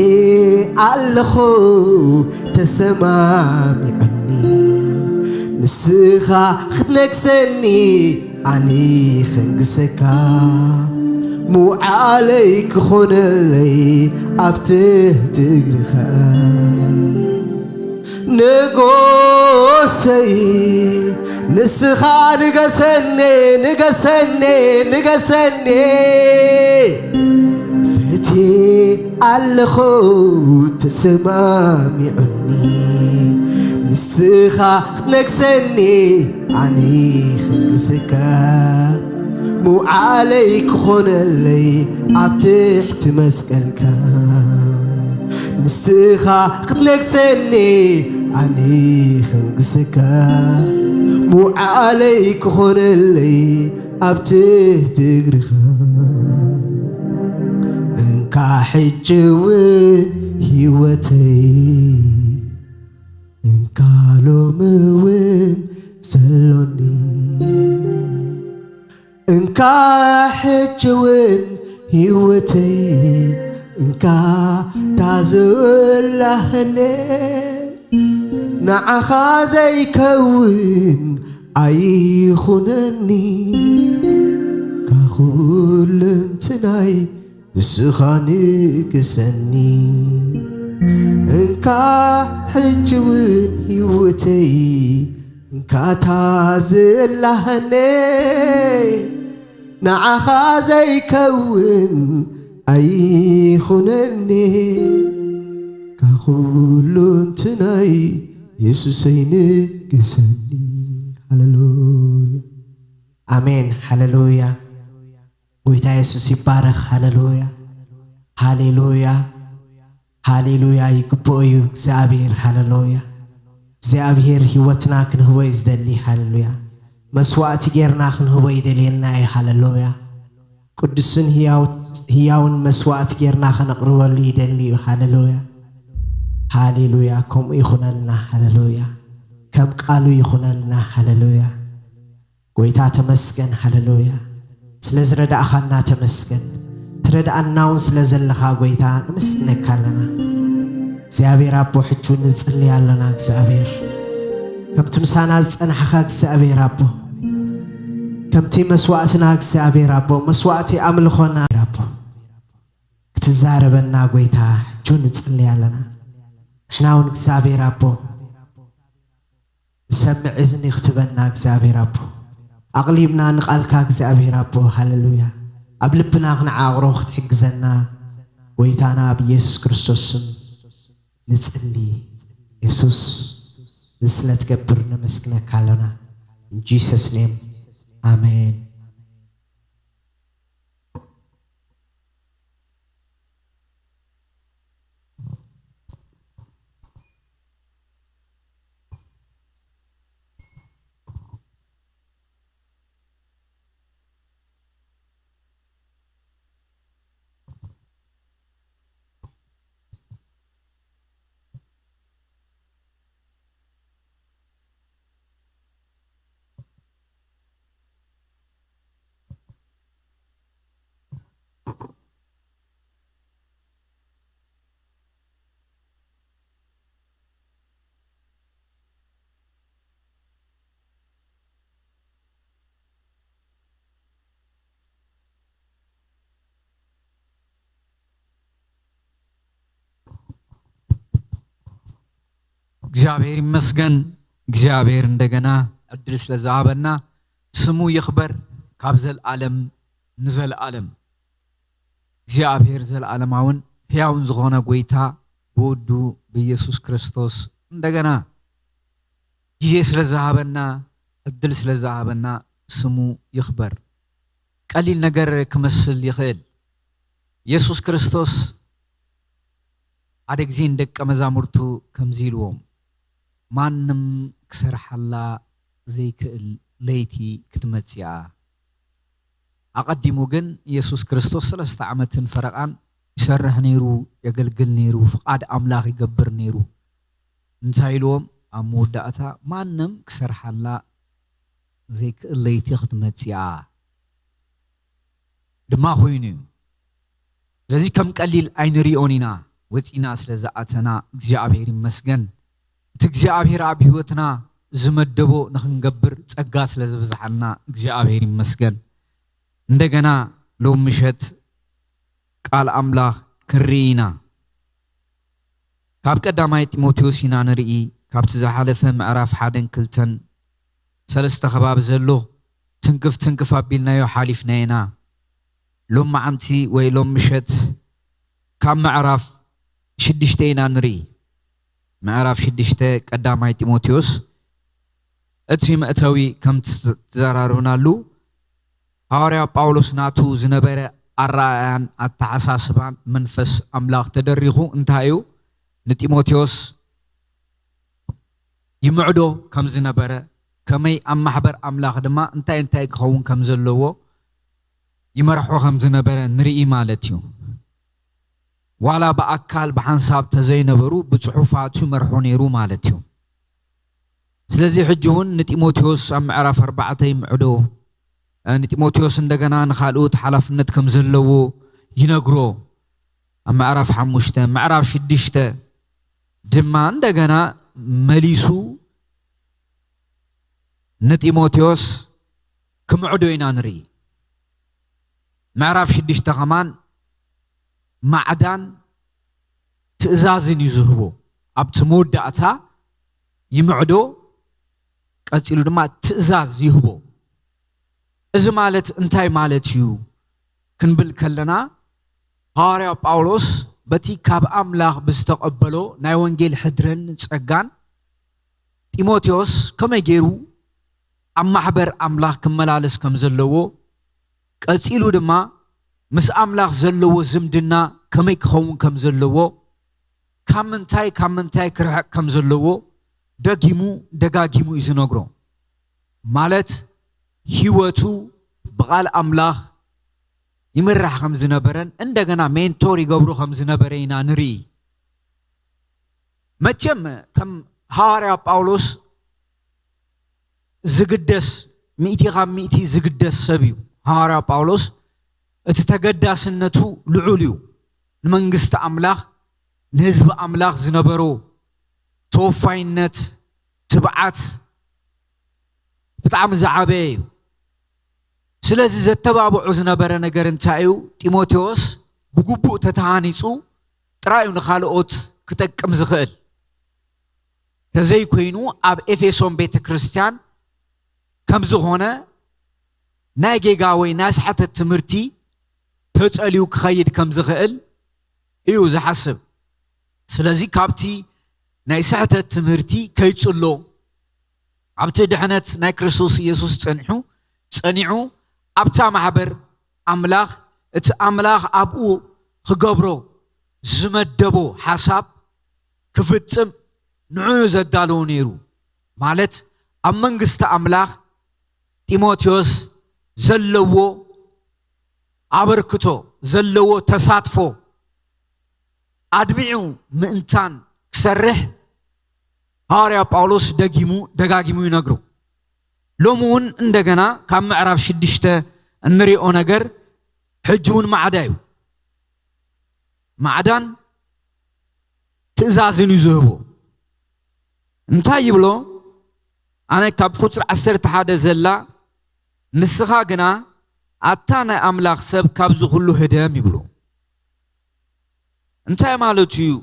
ኣለኹ ተሰማሚዑኒ ንስኻ ክትነግሰኒ ኣነ ኸንግሰካ ምውዓለይ ክኾነለይ ኣብ ትሕቲ እግርኻ ንጎሰይ ንስኻ ንገሰኔ ንገሰኔ ንገሰኔ ፈቴ ኣለኹ ተሰማሚዑኒ ንስኻ ክትነግሰኒ ኣነ ኸንግሰካ ምውዓለይ ክኾነለይ ኣብ ትሕቲ መስቀልካ ንስኻ ክትነግሰኒ ኣነ ኸንግሰካ ምውዓለይ ክኾነለይ ኣብ ትሕቲ እግርኻ እንካ ሕጂ እውን ህይወተይ እንካ ሎሚ እውን ዘሎኒ እንካ ሕጂ እውን ህይወተይ እንካ ታዝላህነ ንዓኻ ዘይከውን ኣይኹነኒ ካብ ኩሉ እንትናይ ንስኻ ንግሰኒ እንካ ሕጂ እውን ህይወተይ እንካ ታዝላህነ ንዓኻ ዘይከውን ኣይኹነኒ ካብ ኩሉ እንትናይ የሱሰይ ንገሰኒ ሃሌሉያ ኣሜን ሃሌሉያ ጎይታ የሱስ ይባረኽ ሃሌሉያ ሃሌሉያ ሃሌሉያ ይግብኦ እዩ እግዚኣብሔር ሃሌሉያ እግዚኣብሔር ህይወትና ክንህቦ እዩ ዝደሊ ሃሌሉያ መስዋዕቲ ጌርና ክንህቦ ይደልየና እዩ ሃሌሉያ ቅዱስን ህያውን መስዋዕቲ ጌርና ከነቕርበሉ ይደሊ እዩ ሃሌሉያ ሃሌሉያ ከምኡ ይኹነልና ሃሌሉያ ከም ቃሉ ይኹነልና ሃሌሉያ ጎይታ ተመስገን ሃሌሉያ ስለ ዝረዳእኻና ተመስገን ትረዳኣና እውን ስለ ዘለኻ ጎይታ ነመስግነካ ኣለና እግዚኣብሔር ኣቦ ሕጂ ንጽሊ ኣለና እግዚኣብሔር ከምቲ ምሳና ዝጸናሕኻ እግዚኣብሔር ኣቦ ከምቲ መስዋእትና እግዚኣብሔር ኣቦ መስዋእቲ ኣምልኾና ኣቦ ክትዛረበና ጎይታ ሕጂ ንጽሊ ኣለና ንሕና እውን እግዚኣብሔር ኣቦ ዝሰምዕ እዝኒ ክትበና እግዚኣብሔር ኣቦ ኣቕሊብና ንቓልካ እግዚኣብሔር ኣቦ ሃለሉያ ኣብ ልብና ክንዓቕሮ ክትሕግዘና ጎይታና ብኢየሱስ ክርስቶስ ስም ንጽሊ የሱስ ንስለ ትገብር ነመስግነካ ኣለና in Jesus name ኣሜን እግዚኣብሔር ይመስገን እግዚኣብሔር እንደገና ዕድል ስለ ዝሃበና ስሙ ይኽበር ካብ ዘልኣለም ንዘልኣለም እግዚኣብሔር ዘልኣለማውን ሕያውን ዝኾነ ጎይታ ብወዱ ብኢየሱስ ክርስቶስ እንደገና ግዜ ስለ ዝሃበና ዕድል ስለ ዝሃበና ስሙ ይኽበር ቀሊል ነገር ክመስል ይኽእል የሱስ ክርስቶስ ሓደ ግዜ ንደቀ መዛሙርቱ ከምዚ ኢልዎም ማንም ክሰርሓላ ዘይክእል ለይቲ ክትመጽእ እያ ኣቐዲሙ ግን የሱስ ክርስቶስ ሰለስተ ዓመትን ፈረቓን ይሰርሕ ነይሩ የገልግል ነይሩ ፍቓድ ኣምላኽ ይገብር ነይሩ እንታይ ኢልዎም ኣብ መወዳእታ ማንም ክሰርሓላ ዘይክእል ለይቲ ክትመጽእ እያ ድማ ኮይኑ እዩ። ስለዚ ከም ቀሊል ኣይንሪኦን ኢና። ወጺና ስለ ዝኣተና እግዚኣብሔር ይመስገን። እቲ እግዚኣብሔር ኣብ ህይወትና ዝመደቦ ንኽንገብር ጸጋ ስለ ዝበዝሓልና እግዚኣብሔር ይመስገን። እንደገና ሎም ምሸት ቃል ኣምላኽ ክንርኢ ኢና። ካብ ቀዳማይ ጢሞቴዎስ ኢና ንርኢ። ካብቲ ዝሓለፈ ምዕራፍ ሓደን ክልተን ሰለስተ ከባቢ ዘሎ ትንክፍ ትንክፍ ኣቢልናዮ ሓሊፍና ኢና። ሎም መዓንቲ ወይ ሎም ምሸት ካብ ምዕራፍ ሽዱሽተ ኢና ንርኢ። ምዕራፍ ሽዱሽተ ቀዳማይ ጢሞቴዎስ እቲ መእተዊ ከም ትዘራርብናሉ፣ ሃዋርያ ጳውሎስ ናቱ ዝነበረ ኣረኣእያን ኣተሓሳስባን መንፈስ ኣምላኽ ተደሪኹ እንታይ እዩ ንጢሞቴዎስ ይምዕዶ ከም ዝነበረ፣ ከመይ ኣብ ማሕበር ኣምላኽ ድማ እንታይ እንታይ ክኸውን ከም ዘለዎ ይመርሖ ከም ዝነበረ ንርኢ ማለት እዩ። ዋላ ብኣካል ብሓንሳብ ተዘይነበሩ ብጽሑፋቱ ይመርሖ ነይሩ ማለት እዩ። ስለዚ ሕጂ እውን ንጢሞቴዎስ ኣብ ምዕራፍ ኣርባዕተ ይምዕዶ። ንጢሞቴዎስ እንደገና ንኻልኦት ሓላፍነት ከም ዘለዎ ይነግሮ። ኣብ ምዕራፍ ሓሙሽተ፣ ምዕራፍ ሽዱሽተ ድማ እንደገና መሊሱ ንጢሞቴዎስ ክምዕዶ ኢና ንርኢ። ምዕራፍ ሽዱሽተ ከማን ማዕዳን ትእዛዝን እዩ ዝህቦ። ኣብቲ መወዳእታ ይምዕዶ፣ ቀጺሉ ድማ ትእዛዝ ይህቦ። እዚ ማለት እንታይ ማለት እዩ ክንብል ከለና፣ ሃዋርያ ጳውሎስ በቲ ካብ ኣምላኽ ብዝተቐበሎ ናይ ወንጌል ሕድርን ጸጋን ጢሞቴዎስ ከመይ ገይሩ ኣብ ማሕበር ኣምላኽ ክመላለስ ከም ዘለዎ፣ ቀጺሉ ድማ ምስ ኣምላኽ ዘለዎ ዝምድና ከመይ ክኸውን ከም ዘለዎ፣ ካብ ምንታይ ካብ ምንታይ ክርሕቕ ከም ዘለዎ ደጊሙ ደጋጊሙ እዩ ዝነግሮ። ማለት ህይወቱ ብቓል ኣምላኽ ይምራሕ ከም ዝነበረን እንደገና ሜንቶር ይገብሮ ከም ዝነበረ ኢና ንርኢ። መቸም ከም ሃዋርያ ጳውሎስ ዝግደስ፣ ሚእቲ ካብ ሚእቲ ዝግደስ ሰብ እዩ። ሃዋርያ ጳውሎስ እቲ ተገዳስነቱ ልዑል እዩ። ንመንግስቲ ኣምላኽ፣ ንህዝቢ ኣምላኽ ዝነበሮ ተወፋይነት፣ ትብዓት ብጣዕሚ ዝዓበየ እዩ። ስለዚ ዘተባብዖ ዝነበረ ነገር እንታይ እዩ? ጢሞቴዎስ ብግቡእ ተተሃኒጹ ጥራይ እዩ ንኻልኦት ክጠቅም ዝኽእል። ተዘይኮይኑ ኣብ ኤፌሶን ቤተ ክርስቲያን ከም ዝኾነ ናይ ጌጋ ወይ ናይ ስሕተት ትምህርቲ ተጸልዩ ክኸይድ ከም ዝኽእል እዩ ዝሓስብ። ስለዚ ካብቲ ናይ ስሕተት ትምህርቲ ከይጽሎ፣ ኣብቲ ድሕነት ናይ ክርስቶስ ኢየሱስ ጸኒሑ፣ ጸኒዑ ኣብታ ማሕበር ኣምላኽ፣ እቲ ኣምላኽ ኣብኡ ክገብሮ ዝመደቦ ሓሳብ ክፍጽም ንዕኡ ዘዳለዎ ነይሩ። ማለት ኣብ መንግስቲ ኣምላኽ ጢሞቴዎስ ዘለዎ ኣበርክቶ፣ ዘለዎ ተሳትፎ ኣድሚዑ ምእንታን ክሰርሕ ሃዋርያ ጳውሎስ ደጊሙ ደጋጊሙ ይነግሩ። ሎሚ እውን እንደገና ካብ ምዕራፍ ሽዱሽተ እንሪኦ ነገር ሕጂ እውን ማዕዳ እዩ። ማዕዳን ትእዛዝን እዩ ዝህቦ። እንታይ ይብሎ? ኣነ ካብ ቁጽሪ ዓሰርተ ሓደ ዘላ፣ ንስኻ ግና ኣታ ናይ ኣምላኽ ሰብ ካብዚ ኩሉ ህደም ይብሎ። እንታይ ማለቱ እዩ?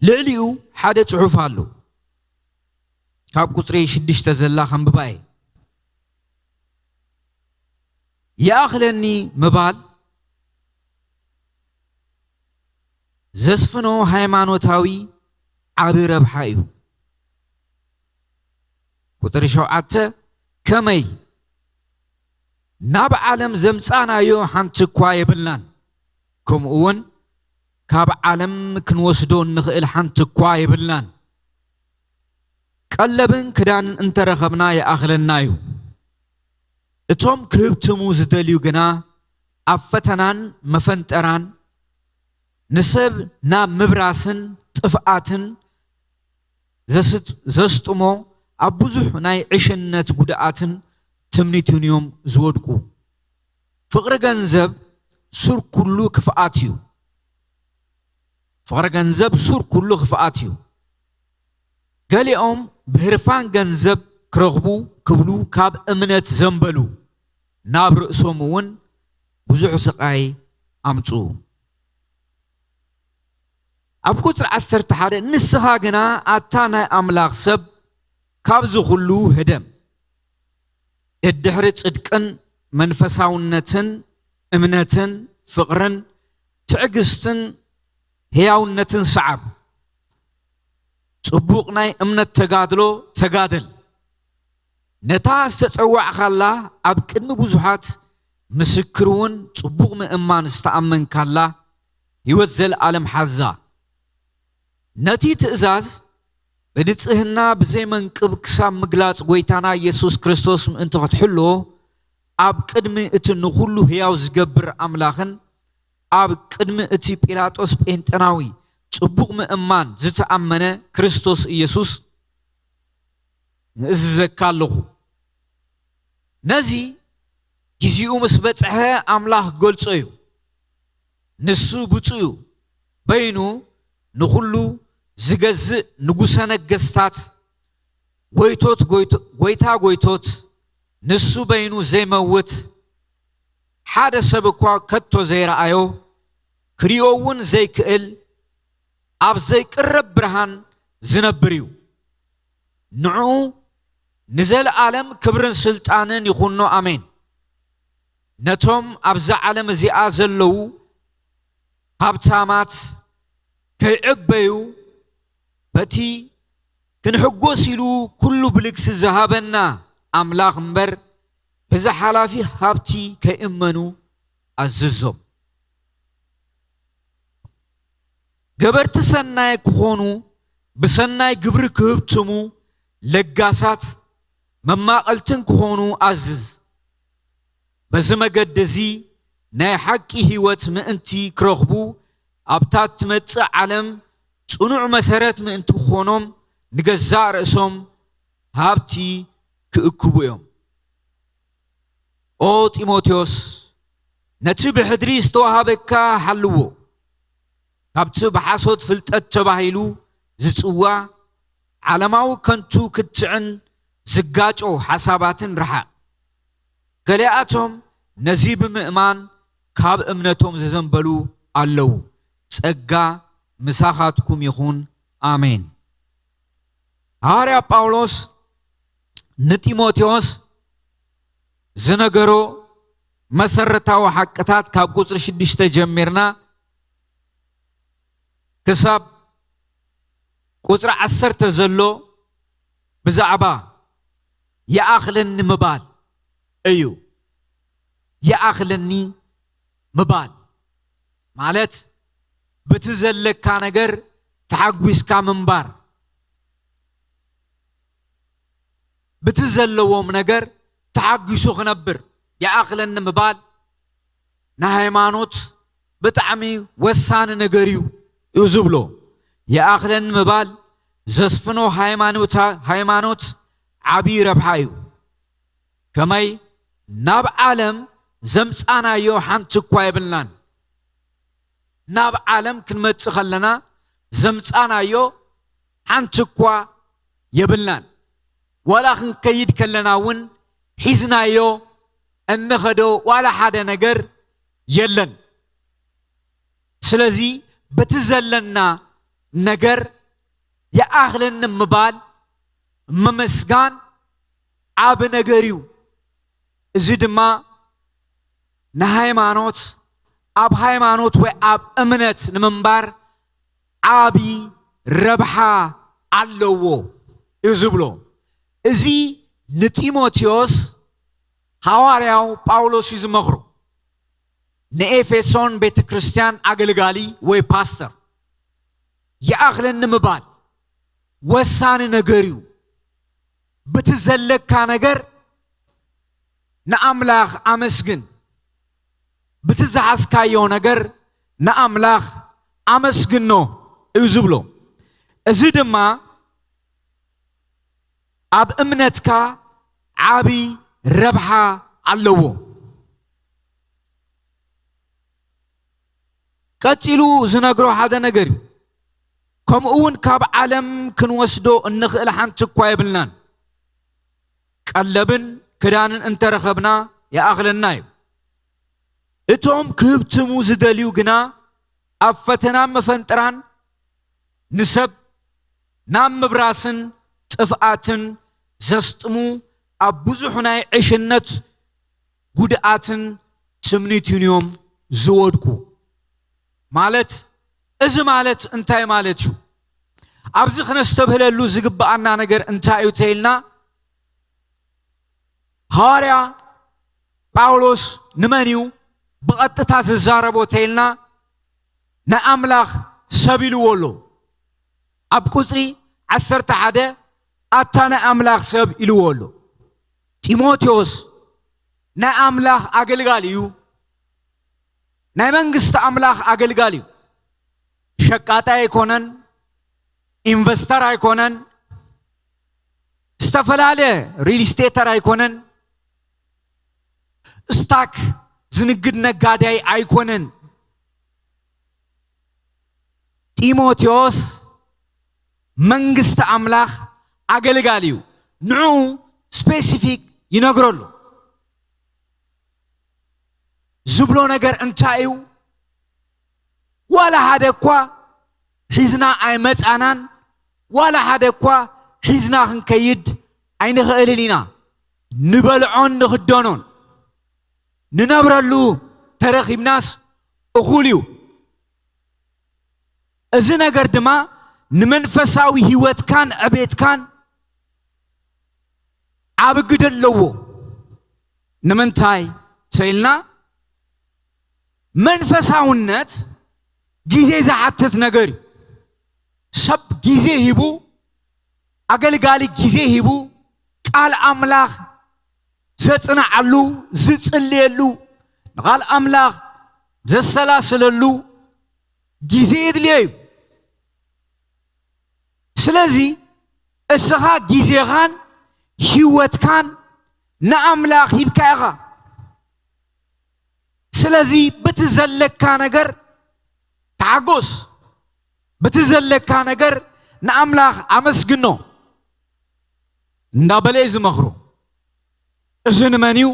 ልዕሊኡ ሓደ ጽሑፍ ኣሎ። ካብ ቁጽሪ ሽዱሽተ ዘላ ከንብባ እየ። ይኣኽለኒ ምባል ዘስፍኖ ሃይማኖታዊ ዓቢ ረብሓ እዩ። ቁጽሪ ሸውዓተ፣ ከመይ ናብ ዓለም ዘምጻናዮ ሓንቲ እኳ የብልናን፣ ከምኡ እውን ካብ ዓለም ክንወስዶ እንኽእል ሓንቲ እኳ የብልናን። ቀለብን ክዳንን እንተረኸብና ይኣኽለና እዩ። እቶም ክህብትሙ ዝደልዩ ግና ኣብ ፈተናን መፈንጠራን ንሰብ ናብ ምብራስን ጥፍኣትን ዘስጥሞ ኣብ ብዙሕ ናይ ዕሽነት ጉድኣትን ትምኒትን እዮም ዝወድቁ። ፍቕሪ ገንዘብ ሱር ኩሉ ክፍኣት እዩ። ፍቕሪ ገንዘብ ሱር ኩሉ ክፍኣት እዩ። ገሊኦም ብህርፋን ገንዘብ ክረኽቡ ክብሉ ካብ እምነት ዘንበሉ፣ ናብ ርእሶም እውን ብዙሕ ስቓይ ኣምጽኡ። ኣብ ቁጽሪ ዓሰርተ ሓደ፣ ንስኻ ግና ኣታ ናይ ኣምላኽ ሰብ ካብዚ ኹሉ ህደም። ደድሕሪ ጽድቅን መንፈሳውነትን እምነትን ፍቕርን ትዕግስትን ህያውነትን ሰዓብ። ጽቡቕ ናይ እምነት ተጋድሎ ተጋደል። ነታ ዝተጸዋዕካላ ኣብ ቅድሚ ብዙሓት ምስክር እውን ጽቡቕ ምእማን ዝተኣመንካላ ህይወት ዘለኣለም ሓዛ። ነቲ ትእዛዝ ብንጽህና ብዘይመንቅብ ክሳብ ምግላጽ ጎይታና ኢየሱስ ክርስቶስ ምእንቲ ክትሕሎ ኣብ ቅድሚ እቲ ንኹሉ ህያው ዝገብር ኣምላኽን ኣብ ቅድሚ እቲ ጲላጦስ ጴንጠናዊ ጽቡቕ ምእማን ዝተኣመነ ክርስቶስ ኢየሱስ ንእዝዘካ ኣለኹ። ነዚ ግዜኡ ምስ በጽሐ ኣምላኽ ገልጾ እዩ። ንሱ ብፁዕ እዩ፣ በይኑ ንኹሉ ዝገዝእ ንጉሰ ነገስታት፣ ጎይቶት ጎይቶ-፣ ጎይታ ጎይቶት፣ ንሱ በይኑ ዘይመውት፣ ሓደ ሰብ እኳ ከቶ ዘይረኣዮ፣ ክሪኦ እውን ዘይክእል፣ ኣብ ዘይቅረብ ብርሃን ዝነብር እዩ። ንዕኡ ንዘለኣለም ክብርን ስልጣንን ይኹኖ፣ ኣሜን። ነቶም ኣብዛ ዓለም እዚኣ ዘለዉ ሃብታማት ከይዕበዩ፣ በቲ ክንሕጎስ ኢሉ ኩሉ ብልግሲ ዝሃበና ኣምላኽ እምበር፣ በዚ ሓላፊ ሃብቲ ከይእመኑ ኣዝዞም። ገበርቲ ሰናይ ክኾኑ፣ ብሰናይ ግብሪ ክህብትሙ፣ ለጋሳት መማቐልትን ክኾኑ ኣዝዝ። በዚ መገዲ እዚ ናይ ሓቂ ህይወት ምእንቲ ክረኽቡ፣ ኣብታ እትመጽእ ዓለም ጽኑዕ መሰረት ምእንቲ ክኾኖም፣ ንገዛእ ርእሶም ሃብቲ ክእክቡ እዮም። ኦ ጢሞቴዎስ፣ ነቲ ብሕድሪ ዝተዋሃበካ ሓልዎ። ካብቲ ብሓሶት ፍልጠት ተባሂሉ ዝጽዋዕ ዓለማዊ ከንቱ ክትዕን ዝጋጮ ሓሳባትን ርሓቕ። ገሊኣቶም ነዚ ብምእማን ካብ እምነቶም ዘዘንበሉ ኣለዉ። ጸጋ ምሳኻትኩም ይኹን። ኣሜን። ሃዋርያ ጳውሎስ ንጢሞቴዎስ ዝነገሮ መሰረታዊ ሓቅታት ካብ ቁጽሪ ሽዱሽተ ጀሚርና ክሳብ ቁጽሪ ዓሰርተ ዘሎ ብዛዕባ ይኣኽለኒ ምባል እዩ። ይኣኽለኒ ምባል ማለት፣ በቲ ዘለካ ነገር ተሓጒስካ ምንባር፣ በቲ ዘለዎም ነገር ተሓጒሱ ክነብር። ይኣኽለኒ ምባል ንሃይማኖት ብጣዕሚ ወሳኒ ነገር እዩ፣ እዩ ዝብሎ። ይኣኽለኒ ምባል ዘስፍኖ ሃይማኖታ-፣ ሃይማኖት ዓብዪ ረብሓ እዩ። ከመይ? ናብ ዓለም ዘምጻናዮ ሓንቲ እኳ የብልናን። ናብ ዓለም ክንመጽእ ከለና ዘምጻናዮ ሓንቲ እኳ የብልናን። ዋላ ክንከይድ ከለና እውን ሒዝናዮ እንኸዶ ዋላ ሓደ ነገር የለን። ስለዚ በቲ ዘለና ነገር ይኣኽለኒ ምባል፣ ምምስጋን ዓቢ ነገር እዩ። እዚ ድማ ንሃይማኖት፣ ኣብ ሃይማኖት ወይ ኣብ እምነት ንምንባር ዓቢ ረብሓ ኣለዎ እዩ ዝብሎ። እዚ ንጢሞቴዎስ ሃዋርያው ጳውሎስ እዩ ዝመኽሮ። ንኤፌሶን ቤተ ክርስቲያን ኣገልጋሊ ወይ ፓስተር፣ ይኣኽለኒ ምባል ወሳኒ ነገር እዩ። በቲ ዘለካ ነገር ንኣምላኽ ኣመስግን። በቲ ዝሓዝካዮ ነገር ንኣምላኽ ኣመስግኖ እዩ ዝብሎ። እዚ ድማ ኣብ እምነትካ ዓቢ ረብሓ ኣለዎ። ቀጺሉ ዝነግሮ ሓደ ነገር እዩ። ከምኡ እውን ካብ ዓለም ክንወስዶ እንኽእል ሓንቲ እኳ የብልናን። ቀለብን ክዳንን እንተረኸብና ይኣኽለና እዩ። እቶም ክህብትሙ ዝደልዩ ግና ኣብ ፈተናን መፈንጥራን ንሰብ ናብ ምብራስን ጥፍኣትን ዘስጥሙ ኣብ ብዙሕ ናይ ዕሽነት ጉድኣትን ትምኒትን እዮም ዝወድቁ። ማለት እዚ ማለት እንታይ ማለት እዩ? ኣብዚ ክነስተብህለሉ ዝግብኣና ነገር እንታይ እዩ ተይልና፣ ሃዋርያ ጳውሎስ ንመን እዩ ብቐጥታ ዝዛረቦ ተይልና፣ ንኣምላኽ ሰብ ኢልዎ ኣሎ። ኣብ ቁጽሪ ዓሰርተ ሓደ ኣታ ናይ ኣምላኽ ሰብ ኢልዎ ኣሎ። ጢሞቴዎስ ናይ ኣምላኽ ኣገልጋሊ እዩ። ናይ መንግስቲ ኣምላኽ ኣገልጋሊ እዩ። ሸቃጣይ ኣይኮነን፣ ኢንቨስተር ኣይኮነን፣ ዝተፈላለየ ሪል ስቴተር ኣይኮነን፣ ስታክ ዝንግድ ነጋዳይ ኣይኮነን። ጢሞቴዎስ መንግስቲ ኣምላኽ ኣገልጋሊ እዩ። ንዑ ስፔሲፊክ ይነግረሉ። ዝብሎ ነገር እንታይ እዩ? ዋላ ሓደ እኳ ሒዝና ኣይመጻናን፣ ዋላ ሓደ እኳ ሒዝና ክንከይድ ኣይንኽእልን ኢና። ንበልዖን ንኽደኖን ንነብረሉ ተረኺብናስ እኹል እዩ። እዚ ነገር ድማ ንመንፈሳዊ ህይወትካን ዕቤትካን ዓቢ ግደ ኣለዎ። ንምንታይ ተይልና፣ መንፈሳውነት ግዜ ዝሓትት ነገር እዩ። ሰብ ግዜ ሂቡ፣ ኣገልጋሊ ግዜ ሂቡ፣ ቃል ኣምላኽ ዘጽንዓሉ፣ ዝጽልየሉ፣ ንቓል ኣምላኽ ዘሰላስለሉ ግዜ የድልዮ እዩ። ስለዚ እስኻ ግዜኻን ህይወትካን ንኣምላኽ ሂብካ ኢኻ። ስለዚ በቲ ዘለካ ነገር ተሓጎስ፣ በቲ ዘለካ ነገር ንኣምላኽ ኣመስግኖ እንዳበለ እዩ ዝመኽሮ። እዚ ንመን እዩ?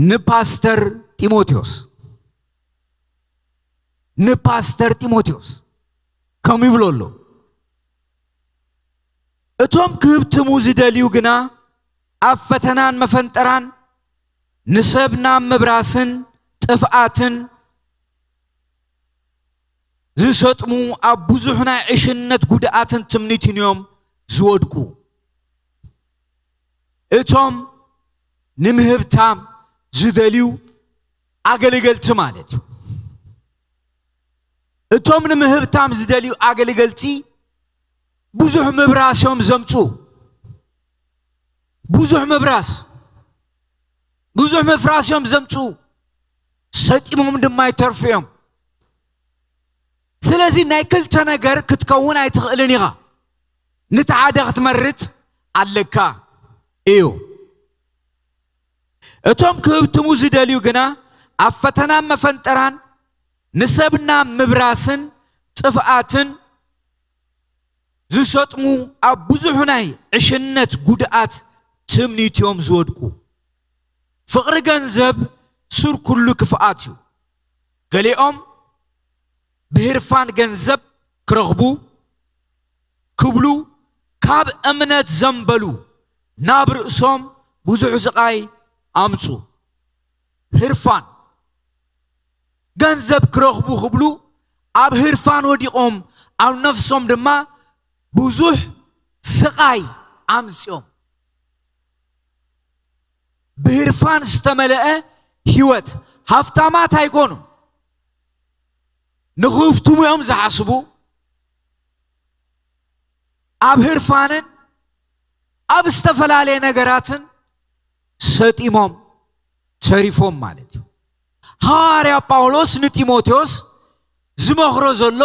ንፓስተር ጢሞቴዎስ። ንፓስተር ጢሞቴዎስ ከምኡ ይብሎ ኣሎ። እቶም ክህብትሙ ዝደልዩ ግና ኣብ ፈተናን መፈንጠራን ንሰብ ናብ ምብራስን ጥፍኣትን ዝሰጥሙ ኣብ ብዙሕ ናይ ዕሽነት ጉድኣትን ትምኒትን እዮም ዝወድቁ። እቶም ንምህብታም ዝደልዩ ኣገልገልቲ ማለት እዩ። እቶም ንምህብታም ዝደልዩ ኣገልገልቲ ብዙሕ ምብራስ እዮም ዘምፁ። ብዙሕ ምብራስ፣ ብዙሕ ምፍራስ እዮም ዘምፁ። ሰጢሞም ድማ ይተርፉ እዮም። ስለዚ ናይ ክልተ ነገር ክትከውን ኣይትኽእልን ኢኻ። ነቲ ሓደ ክትመርጽ ኣለካ እዩ። እቶም ክህብትሙ ዝደልዩ ግና ኣብ ፈተናን መፈንጠራን ንሰብ ናብ ምብራስን ጥፍኣትን ዝሰጥሙ ኣብ ብዙሕ ናይ ዕሽነት ጉድኣት ትምኒት እዮም ዝወድቁ። ፍቕሪ ገንዘብ ሱር ኩሉ ክፍኣት እዩ። ገሊኦም ብህርፋን ገንዘብ ክረኽቡ ክብሉ ካብ እምነት ዘንበሉ ናብ ርእሶም ብዙሕ ስቓይ ኣምፁ። ህርፋን ገንዘብ ክረኽቡ ክብሉ ኣብ ህርፋን ወዲቖም ኣብ ነፍሶም ድማ ብዙሕ ስቓይ ኣምፅኦም። ብህርፋን ዝተመልአ ህይወት ሃፍታማት ኣይኮኑ። ንኽህፍትሙ እዮም ዝሓስቡ። ኣብ ህርፋንን ኣብ ዝተፈላለየ ነገራትን ሰጢሞም ተሪፎም ማለት እዩ። ሃዋርያ ጳውሎስ ንጢሞቴዎስ ዝመኽሮ ዘሎ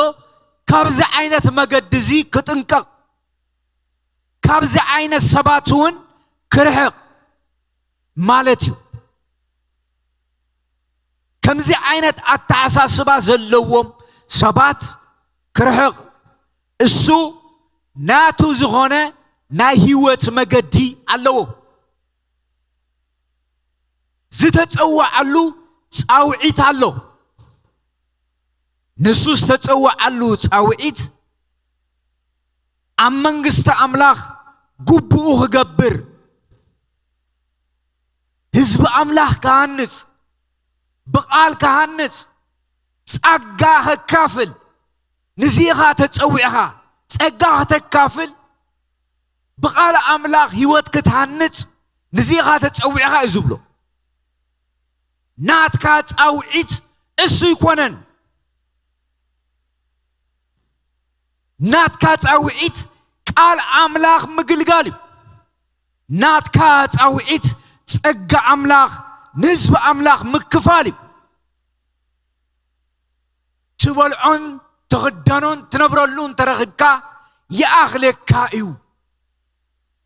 ካብዚ ዓይነት መገዲ እዚ ክጥንቀቕ፣ ካብዚ ዓይነት ሰባት እውን ክርሕቕ ማለት እዩ። ከምዚ ዓይነት ኣተሓሳስባ ዘለዎም ሰባት ክርሕቕ፣ እሱ ናቱ ዝኾነ ናይ ህይወት መገዲ ኣለዎ። ዝተጸዋዓሉ ጻውዒት ኣሎ። ንሱ ዝተጸዋዓሉ ጻውዒት ኣብ መንግስቲ ኣምላኽ ግቡኡ ክገብር፣ ህዝቢ ኣምላኽ ክሃንጽ፣ ብቓል ክሃንጽ፣ ጸጋ ከካፍል፣ ንዚኻ ተጸዊዕኻ ጸጋ ከተካፍል፣ ብቓል ኣምላኽ ህይወት ክትሃንጽ ንዚኻ ተጸዊዕኻ እዩ ዝብሎ። ናትካ ጻውዒት እሱ ይኮነን። ናትካ ጻውዒት ቃል ኣምላኽ ምግልጋል እዩ። ናትካ ጻውዒት ጸጋ ኣምላኽ ንህዝቢ ኣምላኽ ምክፋል እዩ። ትበልዖን ትኽደኖን ትነብረሉ እንተረኺብካ ይኣኽለካ እዩ።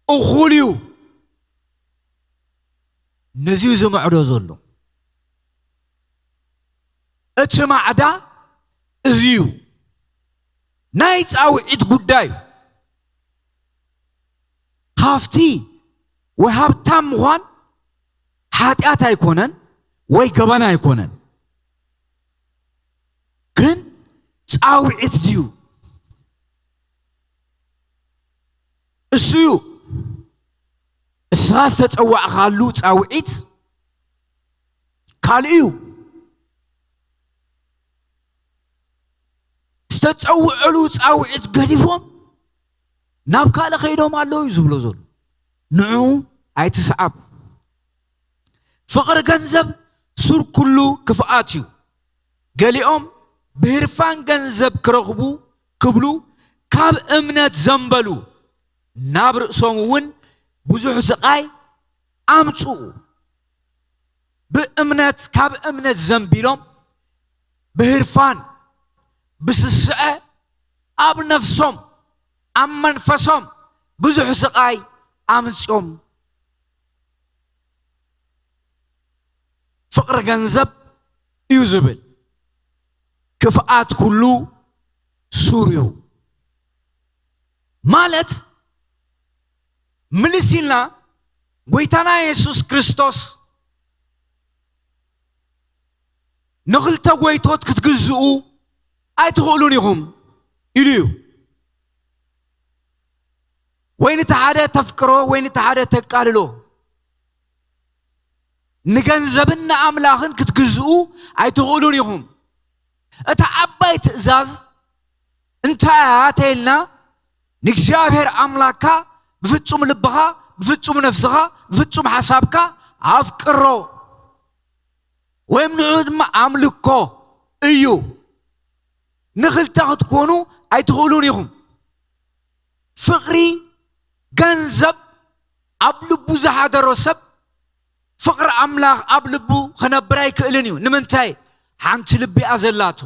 እኹል እዩ። ነዚዩ ዝምዕዶ ዘሎ። እቲ ማዕዳ እዚ እዩ። ናይ ጻውዒት ጉዳይ እዩ። ሃፍቲ ወይ ሃብታም ምዃን ሓጢኣት ኣይኮነን ወይ ገበን ኣይኮነን። ግን ጻውዒት ድዩ? እሱ እዩ። እስኻ ዝተጸዋዕኻሉ ጻውዒት ካልእ እዩ። ዝተጸውዐሉ ጻውዒት ገዲፎም ናብ ካልእ ከይዶም ኣለዉ እዩ ዝብሎ ዘሎ። ንዑ ኣይትስዓብ። ፍቕሪ ገንዘብ ሱር ኩሉ ክፍኣት እዩ። ገሊኦም ብህርፋን ገንዘብ ክረኽቡ ክብሉ ካብ እምነት ዘንበሉ፣ ናብ ርእሶም እውን ብዙሕ ስቓይ ኣምጽኡ። ብእምነት፣ ካብ እምነት ዘንቢሎም ብህርፋን፣ ብስስዐ ኣብ ነፍሶም፣ ኣብ መንፈሶም ብዙሕ ስቓይ ኣምጽኦም። ፍቕሪ ገንዘብ እዩ ዝብል። ክፍኣት ኩሉ ሱር እዩ። ማለት ምልስ ኢልና ጎይታና የሱስ ክርስቶስ ንኽልተ ጎይቶት ክትግዝኡ ኣይትኽእሉን ኢኹም ኢሉ እዩ። ወይ ነቲ ሓደ ተፍቅሮ ወይ ነቲ ሓደ ተቃልሎ። ንገንዘብን ንኣምላኽን ክትግዝኡ ኣይትኽእሉን ኢኹም። እታ ዓባይ ትእዛዝ እንታይ እያ ተይልና፣ ንእግዚኣብሔር ኣምላኽካ ብፍጹም ልብኻ፣ ብፍጹም ነፍስኻ፣ ብፍጹም ሓሳብካ ኣፍቅሮ። ወይም ንዑ ድማ ኣምልኮ እዩ። ንኽልተ ክትኮኑ ኣይትኽእሉን ኢኹም። ፍቕሪ ገንዘብ ኣብ ልቡ ዝሓደሮ ሰብ ፍቕሪ ኣምላኽ ኣብ ልቡ ክነብር ኣይክእልን እዩ። ንምንታይ? ሓንቲ ልቢ እያ ዘላቶ፣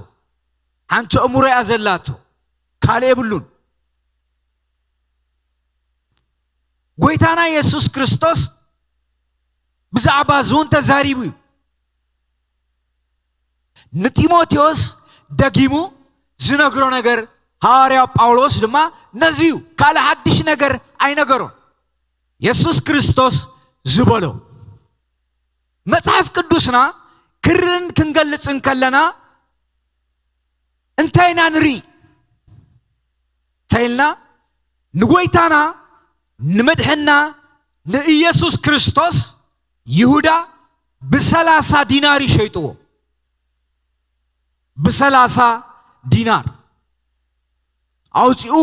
ሓንቲ ኣእምሮ እያ ዘላቶ፣ ካልእ የብሉን። ጎይታና የሱስ ክርስቶስ ብዛዕባ እዚ እውን ተዛሪቡ እዩ። ንጢሞቴዎስ ደጊሙ ዝነግሮ ነገር፣ ሃዋርያ ጳውሎስ ድማ ነዚ እዩ። ካልእ ሓድሽ ነገር ኣይነገሮን። የሱስ ክርስቶስ ዝበሎ። መጽሓፍ ቅዱስና ክርኢን ክንገልጽን ከለና እንታይ ኢና ንርኢ? እንታይ ኢልና? ንጎይታና፣ ንመድሕና፣ ንኢየሱስ ክርስቶስ ይሁዳ ብሰላሳ ዲናር ይሸይጥዎ። ብሰላሳ ዲናር ኣውፂኡ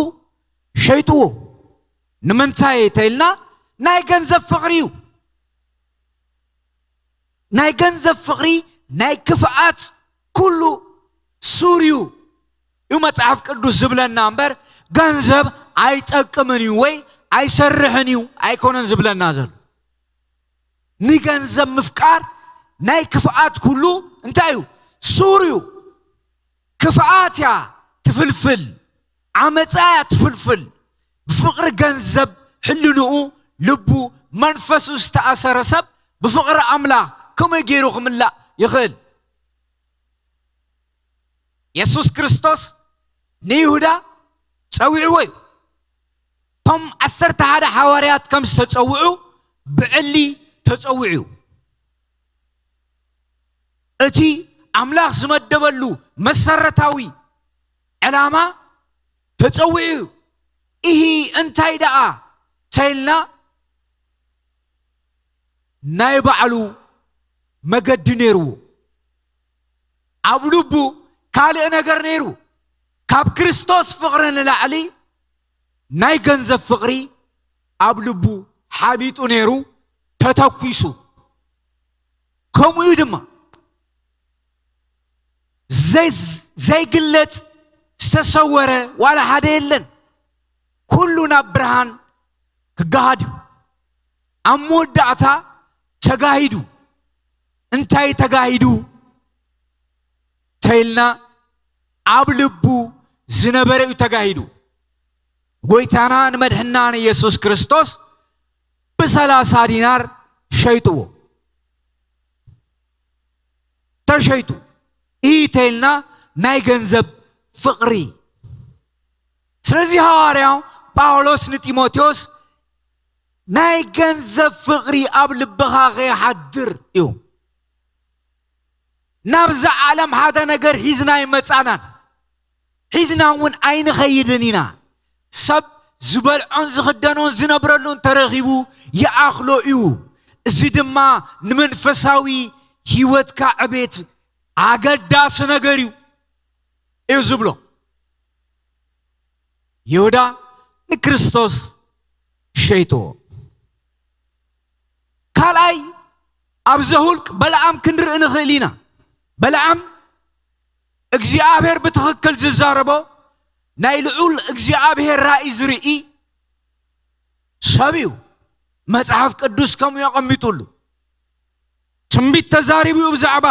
ሸይጥዎ። ንምንታይ ተይልና? ናይ ገንዘብ ፍቕሪ እዩ። ናይ ገንዘብ ፍቕሪ ናይ ክፍኣት ኩሉ ሱር እዩ። እዩ መጽሓፍ ቅዱስ ዝብለና እምበር፣ ገንዘብ ኣይጠቅምን እዩ ወይ ኣይሰርሕን እዩ ኣይኮነን ዝብለና ዘሎ። ንገንዘብ ምፍቃር ናይ ክፍኣት ኩሉ እንታይ እዩ? ሱር እዩ። ክፍኣት እያ ትፍልፍል፣ ዓመፃ እያ ትፍልፍል። ብፍቕሪ ገንዘብ ሕልንኡ፣ ልቡ፣ መንፈሱ ዝተኣሰረ ሰብ ብፍቕሪ ኣምላኽ ከመይ ገይሩ ክምላእ ይኽእል? የሱስ ክርስቶስ ንይሁዳ ጸዊዕዎ እዩ። እቶም ዓሰርተ ሓደ ሓዋርያት ከም ዝተጸውዑ ብዕሊ ተጸዊዑ እዩ። እቲ ኣምላኽ ዝመደበሉ መሰረታዊ ዕላማ ተጸዊዑ እዩ። ኢሂ እንታይ ደኣ ተይልና ናይ ባዕሉ መገዲ ነይርዎ። ኣብ ልቡ ካልእ ነገር ነይሩ። ካብ ክርስቶስ ፍቕሪ ንላዕሊ ናይ ገንዘብ ፍቕሪ ኣብ ልቡ ሓቢጡ ነይሩ፣ ተተኲሱ። ከምኡ እዩ ድማ። ዘይ-፣ ዘይግለጽ ዝተሰወረ ዋላ ሓደ የለን። ኩሉ ናብ ብርሃን ክገሃድ እዩ። ኣብ መወዳእታ ተጋሂዱ። እንታይ ተጋሂዱ ተይልና፣ ኣብ ልቡ ዝነበረ እዩ ተጋሂዱ። ጎይታና ንመድሕና ንኢየሱስ ክርስቶስ ብሰላሳ ዲናር ሸይጥዎ። ተሸይጡ። ኢሂ ተይልና ናይ ገንዘብ ፍቕሪ። ስለዚ ሃዋርያው ጳውሎስ ንጢሞቴዎስ ናይ ገንዘብ ፍቕሪ ኣብ ልብኻ ከይሓድር እዩ። ናብዛ ዓለም ሓደ ነገር ሒዝና ኣይመጻናን፣ ሒዝና እውን ኣይንኸይድን ኢና። ሰብ ዝበልዖን ዝኽደኖን ዝነብረሉን ተረኺቡ ይኣኽሎ እዩ። እዚ ድማ ንመንፈሳዊ ህይወትካ ዕቤት ኣገዳሲ ነገር እዩ፣ እዩ ዝብሎ። ይሁዳ ንክርስቶስ ሸይጥዎ። ካልኣይ፣ ኣብ ዘሁልቅ በለዓም ክንርኢ ንኽእል ኢና። በለዓም እግዚኣብሔር ብትኽክል ዝዛረቦ ናይ ልዑል እግዚኣብሔር ራእይ ዝርኢ ሰብ እዩ። መጽሓፍ ቅዱስ ከምኡ የቐሚጡሉ። ትንቢት ተዛሪቡ እዩ ብዛዕባ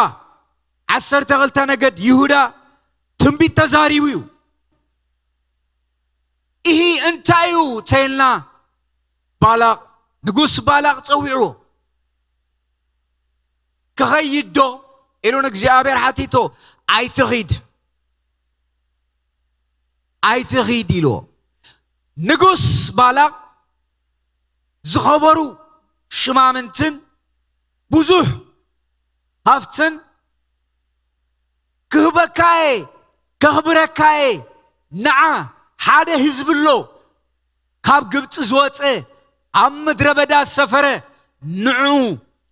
ዓሰርተ ክልተ ነገድ ይሁዳ ትንቢት ተዛሪቡ እዩ። ኢሂ እንታይ እዩ ተይልና፣ ባላቕ፣ ንጉስ ባላቕ ጸዊዕዎ። ክኸይድ ዶ ኢሉ ንእግዚኣብሔር ሓቲቶ። ኣይትኺድ፣ ኣይትኺድ ኢልዎ። ንጉስ ባላቕ ዝኸበሩ ሽማምንትን ብዙሕ ሃፍትን ክህበካየ፣ ከኽብረካየ። ንዓ ሓደ ህዝቢ ኣሎ፣ ካብ ግብፂ ዝወፀ፣ ኣብ ምድረ በዳ ዝሰፈረ፣ ንዑ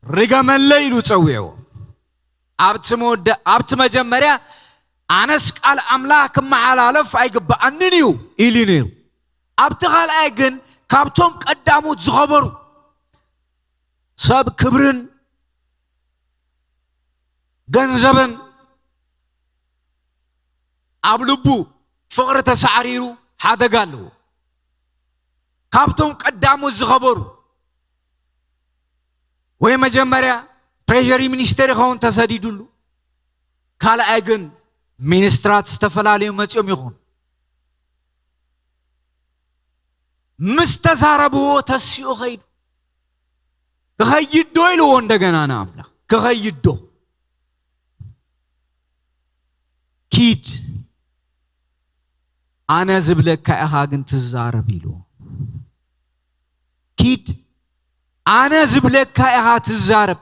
ርገመለይ ኢሉ ጸዊዕዎ። ኣብቲ መወደ-፣ ኣብቲ መጀመርያ ኣነስ ቃል ኣምላኽ ክመሓላለፍ ኣይግብኣንን እዩ ኢሉ ነይሩ። ኣብቲ ካልኣይ ግን ካብቶም ቀዳሞት ዝኸበሩ ሰብ ክብርን ገንዘብን ኣብ ልቡ ፍቕሪ ተሳዕሪሩ ሓደጋ ኣለዎ። ካብቶም ቀዳሞት ዝኸበሩ ወይ መጀመርያ ትሬዠሪ ሚኒስተር ይኸውን ተሰዲዱሉ፣ ካልኣይ ግን ሚኒስትራት ዝተፈላለዩ መጺኦም ይኹን። ምስ ተዛረብዎ ተሲኡ ኸይዱ። ክኸይድ ዶ ኢልዎ እንደገና ንኣምላኽ? ክኸይድ ዶ? ኪድ፣ ኣነ ዝብለካ ኢኻ ግን ትዛረብ ኢልዎ። ኪድ፣ ኣነ ዝብለካ ኢኻ ትዛረብ።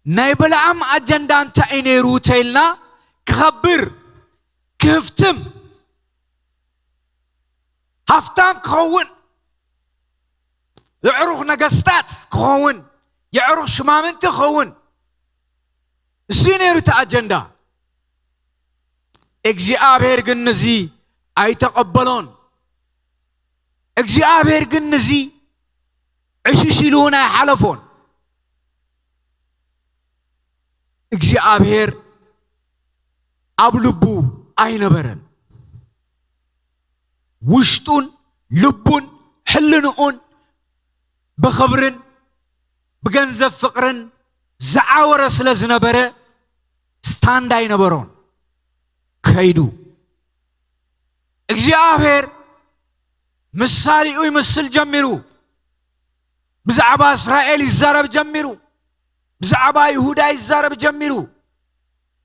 ናይ በለዓም ኣጀንዳ እንታይ እዩ ነይሩ ተይልና፣ ክኸብር፣ ክህፍትም፣ ሃፍታም ክኸውን፣ የዕሩኽ ነገስታት ክኸውን፣ የዕሩኽ ሽማምንቲ ክኸውን፣ እዚ ነይሩ እቲ ኣጀንዳ። እግዚኣብሔር ግን ነዚ ኣይተቐበሎን። እግዚኣብሔር ግን ነዚ ዕሽሽ ኢሉ እውን ኣይሓለፎን። እግዚኣብሔር ኣብ ልቡ ኣይነበረን። ውሽጡን ልቡን ሕልንኡን ብኽብርን ብገንዘብ ፍቕርን ዝዓወረ ስለ ዝነበረ፣ ስታንድ ኣይነበሮን። ከይዱ እግዚኣብሔር ምሳሌኡ ይምስል ጀሚሩ። ብዛዕባ እስራኤል ይዛረብ ጀሚሩ። ብዛዕባ ይሁዳ ይዛረብ ጀሚሩ።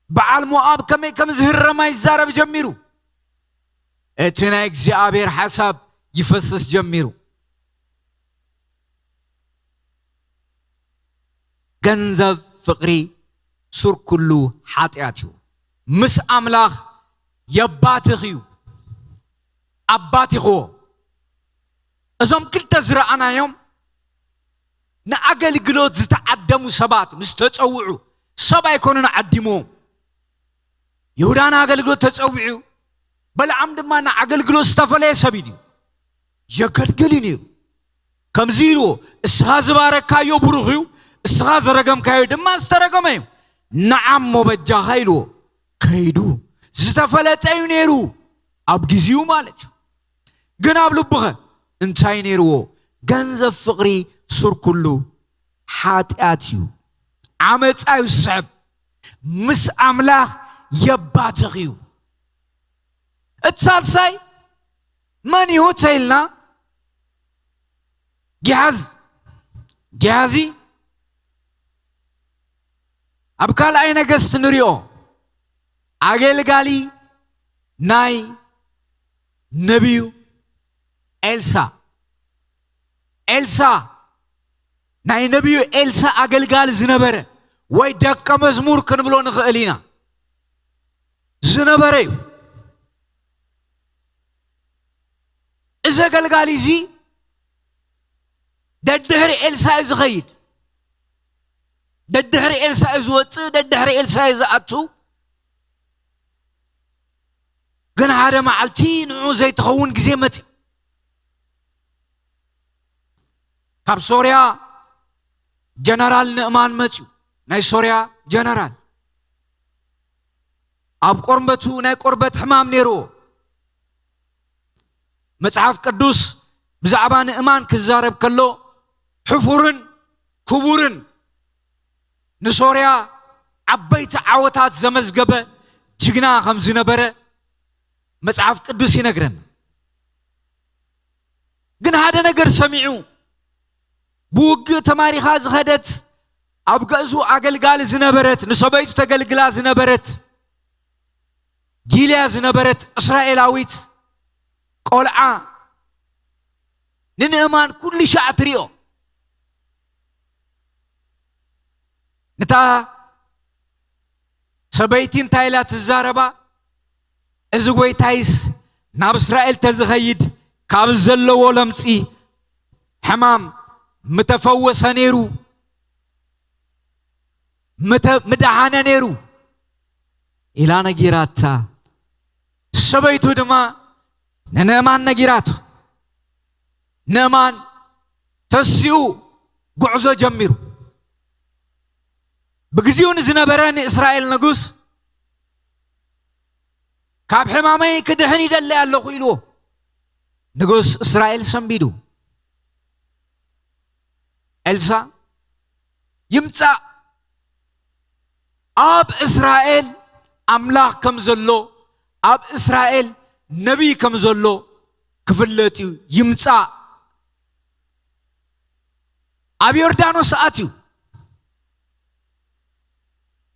በዓል ሞኣብ ከመይ ከም ዝህረማ ይዛረብ ጀሚሩ። እቲ ናይ እግዚኣብሔር ሓሳብ ይፈስስ ጀሚሩ። ገንዘብ ፍቕሪ ሱር ኩሉ ሓጢኣት እዩ። ምስ ኣምላኽ የባትኽ እዩ። ኣባቲኽዎ። እዞም ክልተ ዝረኣናዮም ንኣገልግሎት ዝተዓደሙ ሰባት ምስ ተጸውዑ፣ ሰብ ኣይኮኑን ዓዲምዎም። ይሁዳ ንኣገልግሎት ተጸዊዑ፣ በለዓም ድማ ንኣገልግሎት ዝተፈለየ ሰብ እዩ ነይሩ። የገልግል እዩ ነይሩ። ከምዚ ኢልዎ፣ "እስኻ ዝባረካዮ ብሩኽ እዩ፣ እስኻ ዘረገምካዮ ድማ ዝተረገመ እዩ። ንዓ እሞ በጃኻ" ኢልዎ። ከይዱ ዝተፈለጠ እዩ ነይሩ፣ ኣብ ግዜኡ ማለት እዩ። ግን ኣብ ልቡኸ እንታይ ነይርዎ? ገንዘብ ፍቕሪ ሱር ኩሉ ሓጢኣት እዩ። ዓመፃ እዩ ዝስዕብ። ምስ ኣምላኽ የባትኽ እዩ። እቲ ሳልሳይ መን እዩ ተይልና? ጊሃዝ። ጊሃዚ ኣብ ካልኣይ ነገስት ንሪኦ። ኣገልጋሊ ናይ ነቢዩ ኤልሳ። ኤልሳ ናይ ነቢዩ ኤልሳ ኣገልጋሊ ዝነበረ ወይ ደቀ መዝሙር ክንብሎ ንኽእል ኢና። ዝነበረ እዩ። እዚ ኣገልጋሊ እዚ ደድሕሪ ኤልሳ እዩ ዝኸይድ። ደድሕሪ ኤልሳ እዩ ዝወፅእ፣ ደድሕሪ ኤልሳ እዩ ዝኣቱ። ግን ሓደ መዓልቲ ንዑ ዘይትኸውን ግዜ መፅእ። ካብ ሶርያ ጀነራል ንእማን መፅዩ። ናይ ሶርያ ጀነራል ኣብ ቆርበቱ ናይ ቆርበት ሕማም ነይርዎ። መጽሓፍ ቅዱስ ብዛዕባ ንእማን ክዛረብ ከሎ፣ ሕፉርን ክቡርን ንሶርያ ዓበይቲ ዓወታት ዘመዝገበ ጅግና ከም ዝነበረ መጽሓፍ ቅዱስ ይነግረና። ግን ሓደ ነገር ሰሚዑ፣ ብውግእ ተማሪኻ ዝኸደት፣ ኣብ ገዝኡ ኣገልጋሊ ዝነበረት፣ ንሰበይቱ ተገልግላ ዝነበረት፣ ጊልያ ዝነበረት እስራኤላዊት ቆልዓ ንንእማን ኩሉ ሻዕ ትሪኦ። ነታ ሰበይቲ እንታይ ኢላ ትዛረባ? "እዚ ጎይታይስ ናብ እስራኤል ተዝኸይድ ካብ ዘለዎ ለምጺ ሕማም ምተፈወሰ ነይሩ፣ ምተ-፣ ምደሓነ ነይሩ" ኢላ ነጊራታ። ሰበይቱ ድማ ንንእማን ነጊራቶ። ንእማን ተሲኡ ጉዕዞ ጀሚሩ። ብግዜኡ ንዝነበረ ንእስራኤል ንጉስ፣ "ካብ ሕማመይ ክድሕን ይደሊ ኣለኹ" ኢልዎ። ንጉስ እስራኤል ሰንቢዱ። ኤልሳ ይምጻእ፣ ኣብ እስራኤል ኣምላኽ ከም ዘሎ፣ ኣብ እስራኤል ነቢይ ከም ዘሎ ክፍለጥ እዩ። ይምጻእ፣ ኣብ ዮርዳኖስ ኣትዩ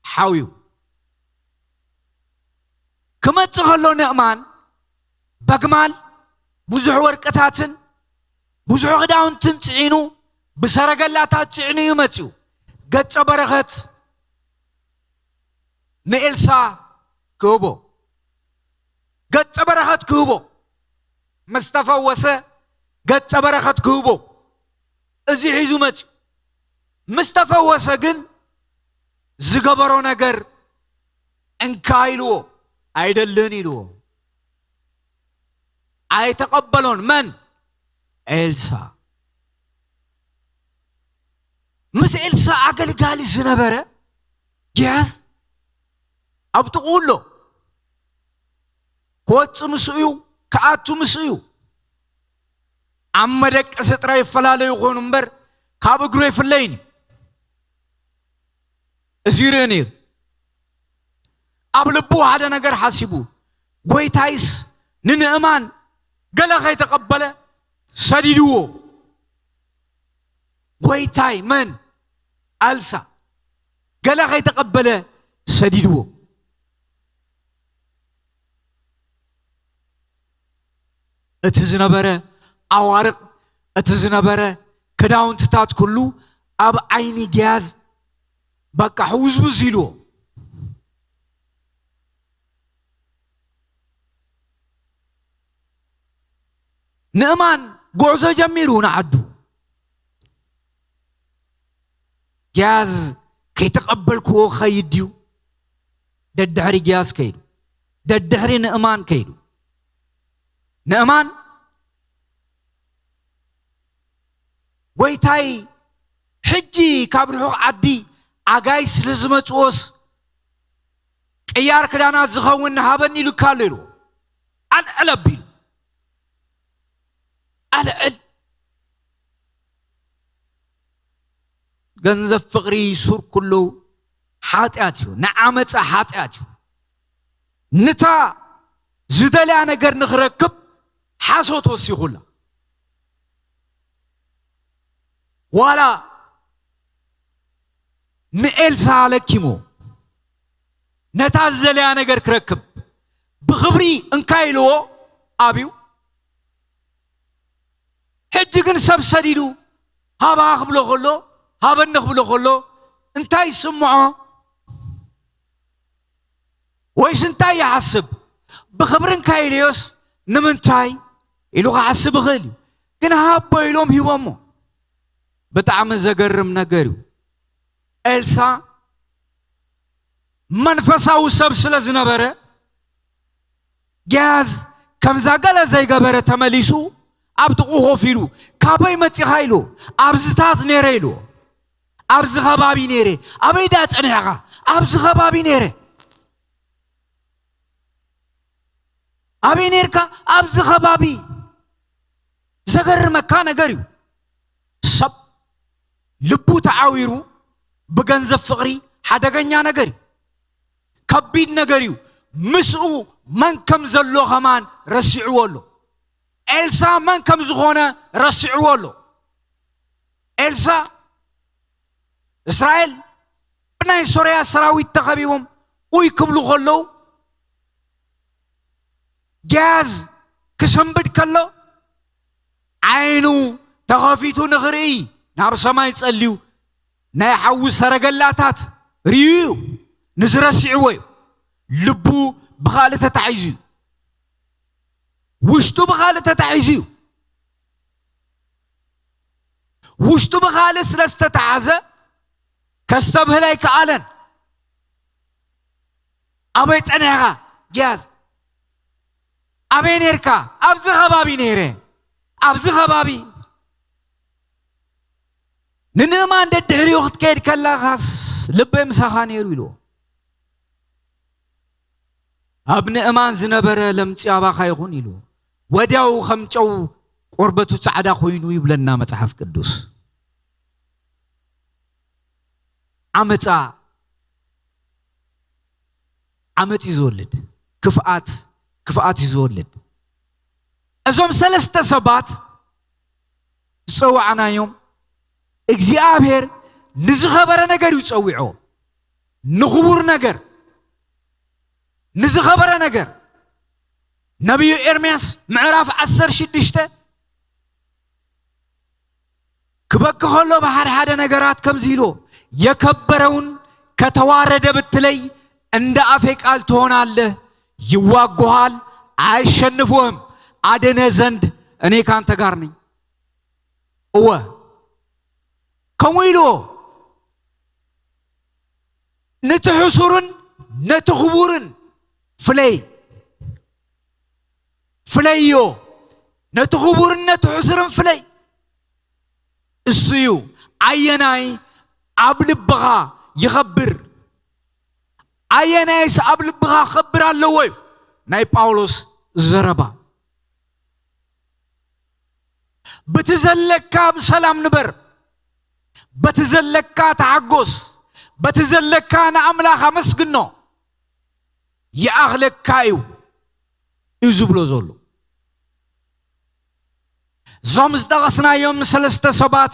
ሓውዩ። ክመጽእ ከሎ ንእማን በግማል ብዙሕ ወርቅታትን ብዙሕ ክዳውንትን ጽዒኑ፣ ብሰረገላታት ጽዒኑ እዩ መጺኡ። ገጸ በረኸት ንኤልሳ ክህቦ፣ ገጸ በረኸት ክህቦ፣ ምስ ተፈወሰ ገጸ በረኸት ክህቦ፣ እዚ ሒዙ መጺኡ። ምስ ተፈወሰ ግን ዝገበሮ ነገር እንካ ኢልዎ፣ "ኣይደልን" ኢልዎ። ኣይተቐበሎን። መን? ኤልሳ። ምስ ኤልሳ ኣገልጋሊ ዝነበረ ጊያዝ ኣብ ጥቕኡ ኣሎ። ክወጽእ ምስኡ እዩ፣ ክኣቱ ምስኡ እዩ። ኣብ መደቀሲ ጥራይ ይፈላለዩ ይኾኑ እምበር፣ ካብ እግሩ ኣይፍለይን እዩ። እዚ ይርኢ ነይሩ። ኣብ ልቡ ሓደ ነገር ሓሲቡ፣ "ጎይታይስ ንንእማን ገለ ከይተቐበለ ሰዲድዎ። ጎይታይ መን? ኣልሳ። ገለ ከይተቐበለ ሰዲድዎ። እቲ ዝነበረ ኣዋርቕ፣ እቲ ዝነበረ ክዳውንትታት ኩሉ ኣብ ዓይኒ ግያዝ በቃ ሕውዝውዝ ኢልዎ። ንእማን ጉዕዞ ጀሚሩ ንዓዱ። ግያዝ ከይተቐበልክዎ ክኸይድ ድዩ? ደድሕሪ ግያዝ ከይዱ። ደድሕሪ ንእማን ከይዱ። ንእማን፣ "ጎይታይ፣ ሕጂ ካብ ርሑቕ ዓዲ ኣጋይሽ ስለ ዝመጽዎስ፣ ቅያር ክዳናት ዝኸውን ሃበኒ ኢሉካ ኣሎ" ኢሉ ኣልዕል ኣቢሉ። ኣልዕል። ገንዘብ ፍቕሪ ሱር ኩሉ ሓጢኣት እዩ። ንዓመፃ ሓጢኣት እዩ። ንታ ዝደልያ ነገር ንኽረክብ ሓሶት ወሲኹላ። ዋላ ንኤልሳ ለኪሞ ነታ ዝደለያ ነገር ክረክብ ብኽብሪ እንካ ኢልዎ ኣብዩ። ሕጂ ግን ሰብ ሰዲዱ ሃባ ክብሎ ከሎ፣ ሃበኒ ክብሎ ከሎ እንታይ ይስምዖ? ወይስ እንታይ ይሓስብ? ብኽብሪ እንካ ኢልዮስ ንምንታይ ኢሉ ክሓስብ ይኽእል እዩ። ግን ሃቦ ኢሎም ሂቦሞ። ብጣዕሚ ዘገርም ነገር እዩ። ኤልሳ መንፈሳዊ ሰብ ስለ ዝነበረ፣ ግያዝ ከምዛ ገለ ዘይገበረ ተመሊሱ ኣብ ጥቕኡ ኮፍ ኢሉ፣ "ካበይ መጺኻ?" ኢሉ። "ኣብዚታት ነይረ" ኢሉ። "ኣብዚ ከባቢ ነይረ።" "ኣበይ ደኣ ጸኒሕካ?" "ኣብዚ ከባቢ ነይረ።" "ኣበይ ነይርካ?" "ኣብዚ ከባቢ።" ዘገርመካ ነገር እዩ። ሰብ ልቡ ተዓዊሩ ብገንዘብ ፍቕሪ ሓደገኛ ነገር እዩ። ከቢድ ነገር እዩ። ምስኡ መን ከም ዘሎ ከማን ረሲዕዎ ኣሎ። ኤልሳ መን ከም ዝኾነ ረሲዕዎ ኣሎ። ኤልሳ፣ እስራኤል ብናይ ሶርያ ሰራዊት ተኸቢቦም ኡይ ክብሉ ከለዉ፣ ግያዝ ክሰንብድ ከሎ ዓይኑ ተኸፊቱ ንኽርኢ ናብ ሰማይ ጸልዩ ናይ ሓዊ ሰረገላታት ርእዩ እዩ። ንዝረሲዕዎ እዩ። ልቡ ብኻልእ ተታሒዙ እዩ። ውሽጡ ብኻልእ ተታሒዙ እዩ። ውሽጡ ብኻልእ ስለ ዝተታሓዘ ከስተብህል ኣይከኣለን። ኣበይ ጸኒሕካ ግያዝ? ኣበይ ነርካ? ኣብዚ ከባቢ ነይረ። ኣብዚ ከባቢ። ንንእማን ደድሕሪኡ ክትከይድ ከለኻስ ልበይ ምሳኻ ነይሩ ኢልዎ። ኣብ ንእማን ዝነበረ ለምጺ ኣባኻ ይኹን ኢልዎ። ወዲያው ከም ጨው ቆርበቱ ጻዕዳ ኮይኑ ይብለና መጽሓፍ ቅዱስ። ዓመጻ ዓመጽ እዩ ዝወልድ። ክፍኣት ክፍኣት እዩ ዝወልድ። እዞም ሰለስተ ሰባት ዝጸዋዕናዮም እግዚኣብሔር ንዝኸበረ ነገር እዩ ጸዊዖ። ንኽቡር ነገር፣ ንዝኸበረ ነገር። ነቢዩ ኤርምያስ ምዕራፍ ዓሰርተ ሽዱሽተ ክበኪ ከሎ ብሓደ ሓደ ነገራት ከምዚ ኢሉ፣ "የከበረውን ከተዋረደ ብትለይ እንደ አፌ ቃል ትሆናለህ፣ ይዋጉሃል፣ አያሸንፉህም፣ አድንህ ዘንድ እኔ ካንተ ጋር ነኝ።" እወ፣ ከምኡ ኢልዎ፣ "ነቲ ሕሱርን ነቲ ክቡርን ፍለይ፣ ፍለዮ፣ ነቲ ክቡርን ነቲ ሕሱርን ፍለይ። እሱ እዩ ኣየናይ ኣብ ልብኻ ይኸብር፣ ኣየናይስ ኣብ ልብኻ ክኸብር ኣለዎ" እዩ ናይ ጳውሎስ ዘረባ። በቲ ዘለካ ብሰላም ንበር፣ በቲ ዘለካ ተሓጎስ፣ በቲ ዘለካ ንኣምላኽ ኣመስግኖ። "ይኣኽለካ እዩ" እዩ ዝብሎ ዘሎ። እዞም ዝጠቐስናዮም ሰለስተ ሰባት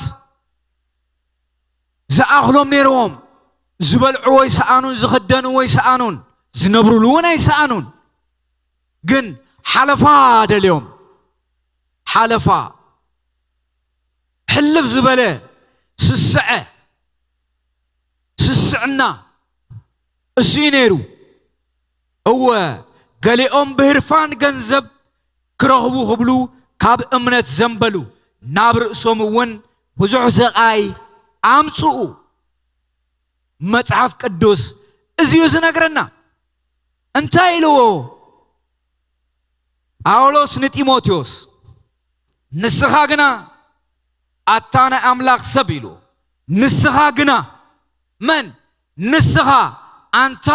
ዝኣኽሎም ነይርዎም። ዝበልዕዎ ይሰኣኑን፣ ዝኽደንዎ ይሰኣኑን፣ ዝነብሩሉ እውን ኣይሰኣኑን። ግን ሓለፋ ደልዮም። ሓለፋ። ሕልፍ ዝበለ ስስዐ፣ ስስዕና፣ እሱ እዩ ነይሩ። እወ፣ ገሊኦም ብህርፋን ገንዘብ ክረኽቡ ክብሉ ካብ እምነት ዘንበሉ፣ ናብ ርእሶም እውን ብዙሕ ስቓይ ኣምጽኡ። መጽሓፍ ቅዱስ እዚ እዩ ዝነግረና። እንታይ ኢልዎ ጳውሎስ ንጢሞቴዎስ? "ንስኻ ግና ኣታ ናይ ኣምላኽ ሰብ" ኢሉ። "ንስኻ ግና" መን? "ንስኻ ኣንታ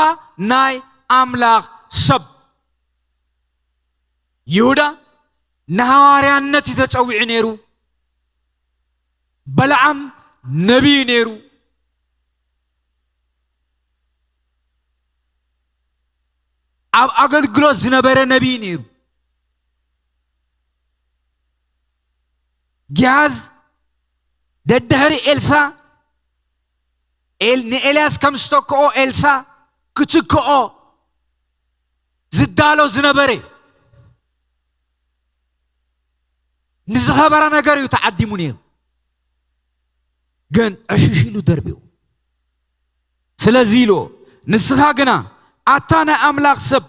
ናይ ኣምላኽ ሰብ።" ይሁዳ ንሃዋርያነት እዩ ተጸዊዑ ነይሩ። በለዓም ነቢይ ነይሩ። ኣብ ኣገልግሎት ዝነበረ ነቢይ ነይሩ። ጊያዝ ደድሕሪ ኤልሳ፣ ኤል-፣ ንኤልያስ ከም ዝተክኦ ኤልሳ ክትክኦ ዝዳሎ ዝነበረ፣ ንዝኸበረ ነገር እዩ ተዓዲሙ ነይሩ። ግን ዕሽሽ ኢሉ ደርብዩ። ስለዚ ኢሉ፣ "ንስኻ ግና ኣታ ናይ ኣምላኽ ሰብ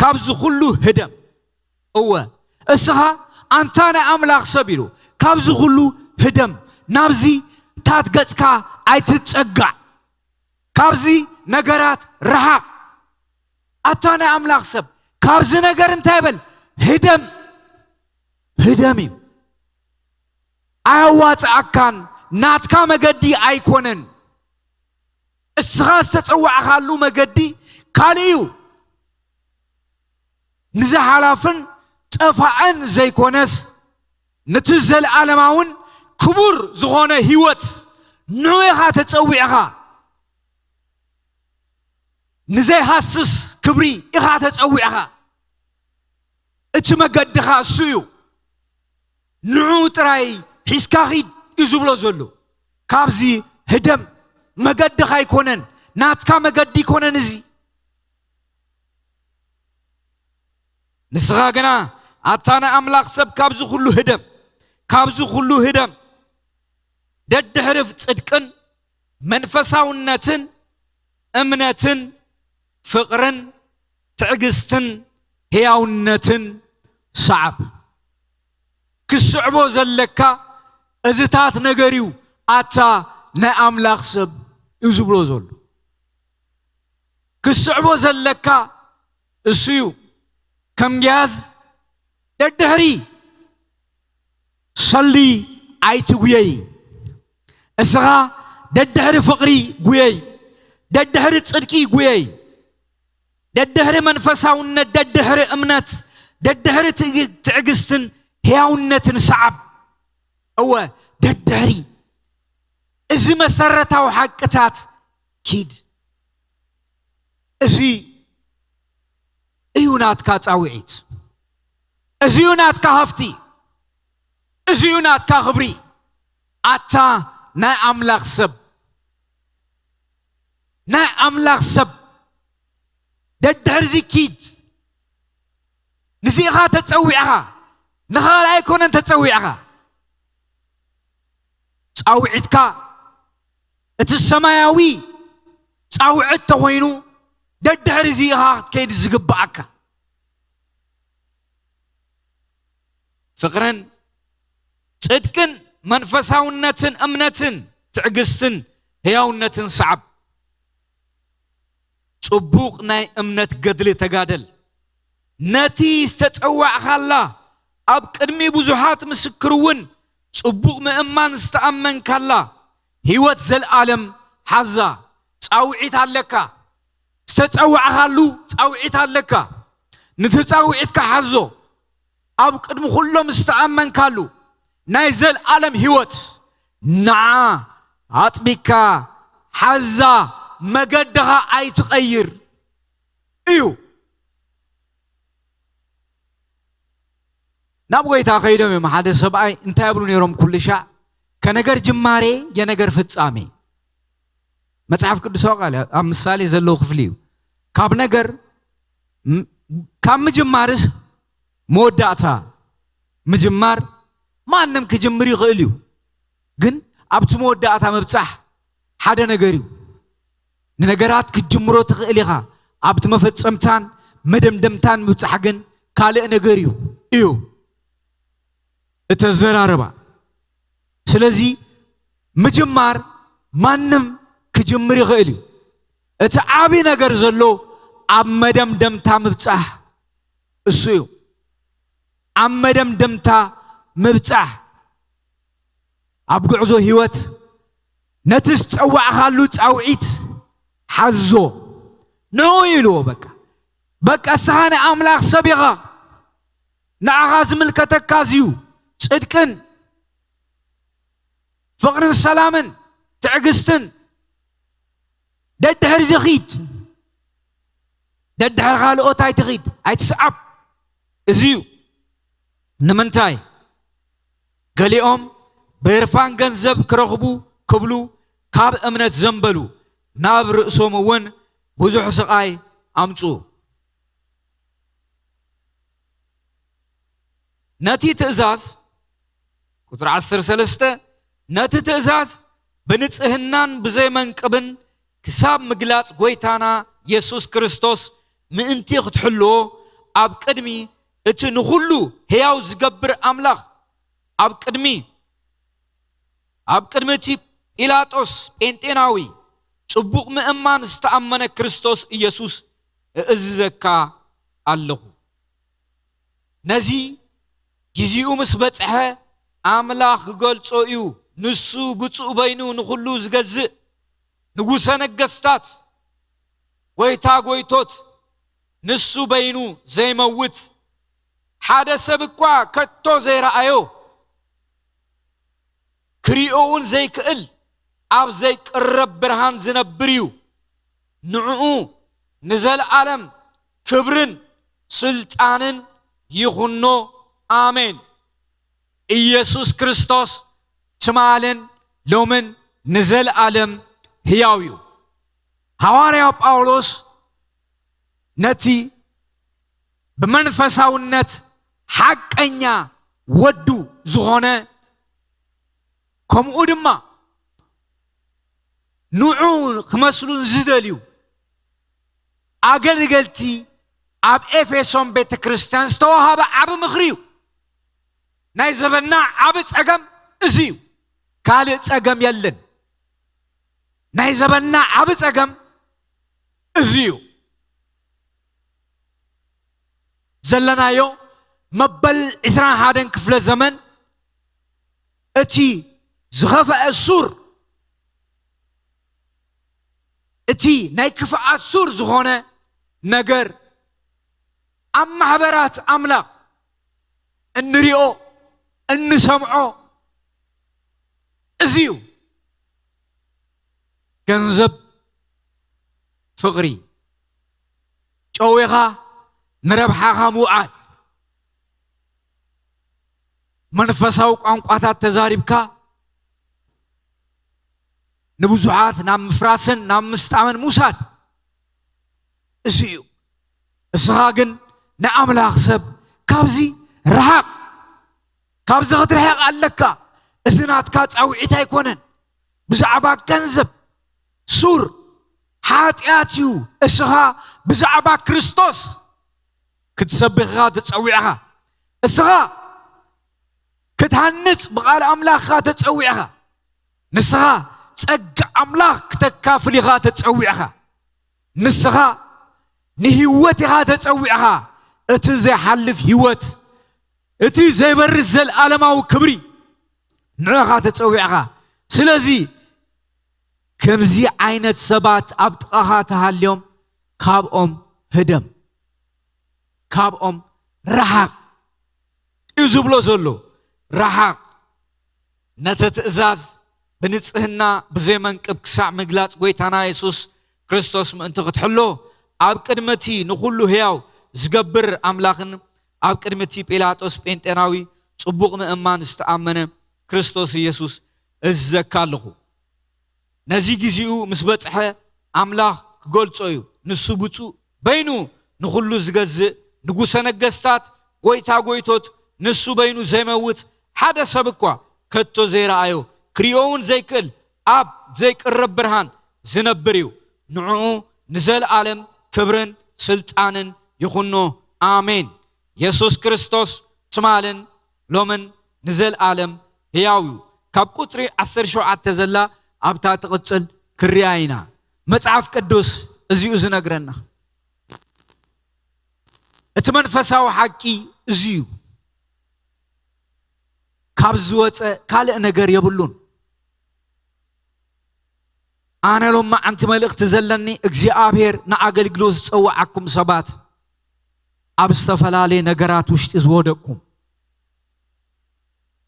ካብዚ ኩሉ ህደም።" እወ፣ እስኻ ኣንታ ናይ ኣምላኽ ሰብ ኢሉ፣ "ካብዚ ኩሉ ህደም፣ ናብዚ ታት ገጽካ ኣይትጸጋዕ፣ ካብዚ ነገራት ረሓቕ። ኣታ ናይ ኣምላኽ ሰብ፣ ካብዚ ነገር እንታይ በል? ህደም፣ ህደም እዩ። ኣያዋጽኣካን፣ ናትካ መገዲ ኣይኮነን። እስኻ ዝተጸዋዕኻሉ መገዲ ካልእ እዩ። ንዝሓላፍን ጠፋእን ዘይኮነስ፣ ነቲ ዘለኣለማውን ክቡር ዝኾነ ህይወት ንዑ ኢኻ ተጸዊዕኻ። ንዘይሃስስ ክብሪ ኢኻ ተጸዊዕኻ። እቲ መገድኻ እሱ እዩ። ንዑ ጥራይ ሒዝካ ኺድ እዩ ዝብሎ ዘሎ። ካብዚ ህደም፣ መገድኻ ኣይኮነን፣ ናትካ መገዲ ኣይኮነን እዚ። ንስኻ ግና ኣታ ናይ ኣምላኽ ሰብ ካብዚ ኩሉ ህደም፣ ካብዚ ኩሉ ህደም። ደድሕሪ ጽድቅን መንፈሳውነትን እምነትን ፍቕርን ትዕግስትን ህያውነትን ሰዓብ። ክስዕቦ ዘለካ እዝታት ነገር እዩ። ኣታ ናይ ኣምላኽ ሰብ እዩ ዝብሎ ዘሎ። ክስዕቦ ዘለካ እሱ እዩ። ከም ግያዝ ደድሕሪ ሰልዲ ኣይትጉየይ። እስኻ ደድሕሪ ፍቕሪ ጉየይ፣ ደድሕሪ ጽድቂ ጉየይ፣ ደድሕሪ መንፈሳውነት፣ ደድሕሪ እምነት፣ ደድሕሪ ትዕግ-፣ ትዕግስትን ህያውነትን ሰዓብ። እወ፣ ደድሕሪ እዚ መሰረታዊ ሓቅታት ኪድ። እዚ እዩ ናትካ ጻውዒት። እዚ እዩ ናትካ ሃፍቲ። እዚ እዩ ናትካ ክብሪ። ኣታ ናይ ኣምላኽ ሰብ፣ ናይ ኣምላኽ ሰብ፣ ደድሕርዚ ኪድ። ንዚኻ ተጸዊዕኻ፣ ንኻልእ ኣይኮነን ተጸዊዕኻ። ጻውዒትካ እቲ ሰማያዊ ጻውዒት ተኾይኑ፣ ደድሕሪ እዚ ኢኻ ክትከይድ ዝግብኣካ። ፍቕርን ጽድቅን መንፈሳውነትን እምነትን ትዕግስትን ህያውነትን ሰዓብ። ጽቡቕ ናይ እምነት ገድሊ ተጋደል። ነቲ ዝተጸዋዕካላ፣ ኣብ ቅድሚ ብዙሓት ምስክር እውን ጽቡቕ ምእማን ዝተኣመንካላ፣ ህይወት ዘለኣለም ሓዛ። ጻውዒት ኣለካ። ዝተጸዋዕካሉ ጻውዒት ኣለካ። ነቲ ጻውዒትካ ሓዞ። ኣብ ቅድሚ ኩሎም ዝተኣመንካሉ ናይ ዘለኣለም ህይወት ንዓ ኣጥቢካ ሓዛ፣ መገድኻ ኣይትቐይር እዩ። ናብ ጎይታ ከይዶም እዮም። ሓደ ሰብኣይ እንታይ ይብሉ ነይሮም? ኩሉ ሻዕ ከነገር ጅማሬ የነገር ፍጻሜ። መጽሓፍ ቅዱሳዊ ቃል ኣብ ምሳሌ ዘለዉ ክፍሊ እዩ። ካብ ነገር ም- ካብ ምጅማርስ መወዳእታ ምጅማር ማንም ክጅምር ይኽእል እዩ። ግን ኣብቲ መወዳእታ ምብጻሕ ሓደ ነገር እዩ። ንነገራት ክትጅምሮ ትኽእል ኢኻ። ኣብቲ መፈጸምታን መደምደምታን ምብጻሕ ግን ካልእ ነገር እዩ እዩ እተዘራርባ። ስለዚ ምጅማር ማንም ክጅምር ይኽእል እዩ። እቲ ዓቢ ነገር ዘሎ ኣብ መደምደምታ ምብጻሕ እሱ እዩ። ኣብ መደምደምታ ምብጻሕ። ኣብ ጉዕዞ ህይወት ነቲ ዝጸዋዕኻሉ ጻውዒት ሓዞ። ንዑ ኢልዎ። በቃ በቃ እስኻ ናይ ኣምላኽ ሰብ ኢኻ። ንዓኻ ዝምልከተካ እዚዩ። ጽድቅን ፍቕርን ሰላምን ትዕግስትን ደድሕር ዝኺድ፣ ደድሕር ካልኦት ኣይትኺድ፣ ኣይትስዓብ። እዚዩ። ንምንታይ? ገሊኦም ብህርፋን ገንዘብ ክረኽቡ ክብሉ ካብ እምነት ዘንበሉ፣ ናብ ርእሶም እውን ብዙሕ ስቓይ ኣምጹ። ነቲ ትእዛዝ፣ ቁጽሪ ዓሰርተ ሰለስተ፣ ነቲ ትእዛዝ ብንጽህናን ብዘይመንቅብን ክሳብ ምግላጽ ጎይታና የሱስ ክርስቶስ ምእንቲ ክትሕልዎ፣ ኣብ ቅድሚ እቲ ንኹሉ ሕያው ዝገብር ኣምላኽ፣ ኣብ ቅድሚ ኣብ ቅድሚ እቲ ጲላጦስ ጴንጤናዊ ጽቡቕ ምእማን ዝተኣመነ ክርስቶስ ኢየሱስ እእዝዘካ ኣለኹ። ነዚ ግዜኡ ምስ በጽሐ ኣምላኽ ክገልጾ እዩ። ንሱ ብፁዕ በይኑ ንኹሉ ዝገዝእ፣ ንጉሰ ነገስታት፣ ጎይታ ጎይቶት፣ ንሱ በይኑ ዘይመውት፣ ሓደ ሰብ እኳ ከቶ ዘይረኣዮ፣ ክሪኦ እውን ዘይክእል ኣብ ዘይቅረብ ብርሃን ዝነብር እዩ። ንዕኡ ንዘለኣለም ክብርን ስልጣንን ይኹኖ። ኣሜን። ኢየሱስ ክርስቶስ ትማልን ሎምን ንዘለኣለም ህያው እዩ። ሃዋርያው ጳውሎስ ነቲ ብመንፈሳውነት ሓቀኛ ወዱ ዝኾነ፣ ከምኡ ድማ ንዑ ክመስሉ ዝደልዩ ኣገልገልቲ ኣብ ኤፌሶን ቤተ ክርስቲያን ዝተዋሃበ ዓቢ ምኽሪ እዩ። ናይ ዘበና ዓቢ ጸገም እዚ እዩ። ካልእ ጸገም የለን። ናይ ዘበና ዓቢ ጸገም እዚ እዩ። ዘለናዮ መበል ዕስራን ሓደን ክፍለ ዘመን፣ እቲ ዝኸፍአ ሱር፣ እቲ ናይ ክፍኣት ሱር ዝኾነ ነገር ኣብ ማሕበራት ኣምላኽ እንሪኦ፣ እንሰምዖ እዚ እዩ። ገንዘብ፣ ፍቕሪ፣ ጨዊኻ ንረብሓኻ ምውዓል፣ መንፈሳዊ ቋንቋታት ተዛሪብካ ንብዙሓት ናብ ምፍራስን ናብ ምስጣምን ምውሳድ፣ እዚ እዩ። እስኻ ግን ንኣምላኽ ሰብ ካብዚ ርሓቕ፣ ካብዚ ክትርሕቕ ኣለካ። እዚ ናትካ ጻውዒት ኣይኮነን። ብዛዕባ ገንዘብ ሱር ሓጢኣት እዩ። እስኻ ብዛዕባ ክርስቶስ ክትሰብኽ ኢኻ ተጸዊዕኻ። እስኻ ክትሃንጽ ብቓል ኣምላኽ ኢኻ ተጸዊዕኻ። ንስኻ ጸጋ ኣምላኽ ክተካፍል ኢኻ ተጸዊዕኻ። ንስኻ ንህይወት ኢኻ ተጸዊዕኻ። እቲ ዘይሓልፍ ህይወት፣ እቲ ዘይበርስ ዘልኣለማዊ ክብሪ ንዕኻ ተጸዊዕኻ። ስለዚ ከምዚ ዓይነት ሰባት ኣብ ጥቓኻ ተሃልዮም ካብኦም ህደም፣ ካብኦም ረሓቕ እዩ ዝብሎ ዘሎ። ረሓቕ። ነቲ ትእዛዝ ብንጽህና ብዘይመንቅብ ክሳዕ ምግላጽ ጎይታና የሱስ ክርስቶስ ምእንቲ ክትሕሎ፣ ኣብ ቅድሚ እቲ ንኹሉ ህያው ዝገብር ኣምላኽን ኣብ ቅድሚ እቲ ጲላጦስ ጴንጤናዊ ጽቡቕ ምእማን ዝተኣመነ ክርስቶስ ኢየሱስ እዝዘካ ኣለኹ። ነዚ ግዜኡ ምስ በጽሐ ኣምላኽ ክገልጾ እዩ። ንሱ ብፁዕ፣ በይኑ ንኹሉ ዝገዝእ፣ ንጉሰ ነገስታት፣ ጎይታ ጎይቶት፣ ንሱ በይኑ ዘይመውት፣ ሓደ ሰብ እኳ ከቶ ዘይረኣዮ፣ ክርእዮ እውን ዘይክእል፣ ኣብ ዘይቅረብ ብርሃን ዝነብር እዩ። ንዕኡ ንዘለኣለም ክብርን ስልጣንን ይኹኖ። ኣሜን። የሱስ ክርስቶስ ትማልን ሎምን ንዘለኣለም ህያው እዩ። ካብ ቁጽሪ ዓሰርተ ሸውዓተ ዘላ ኣብታ ትቕጽል ክርያ ኢና። መጽሓፍ ቅዱስ እዚኡ ዝነግረና። እቲ መንፈሳዊ ሓቂ እዚ እዩ። ካብ ዝወጸ ካልእ ነገር የብሉን። ኣነ ሎማዓንቲ መልእኽቲ ዘለኒ፣ እግዚኣብሔር ንኣገልግሎት ዝጸውዓኩም ሰባት ኣብ ዝተፈላለየ ነገራት ውሽጢ ዝወደቅኩም፣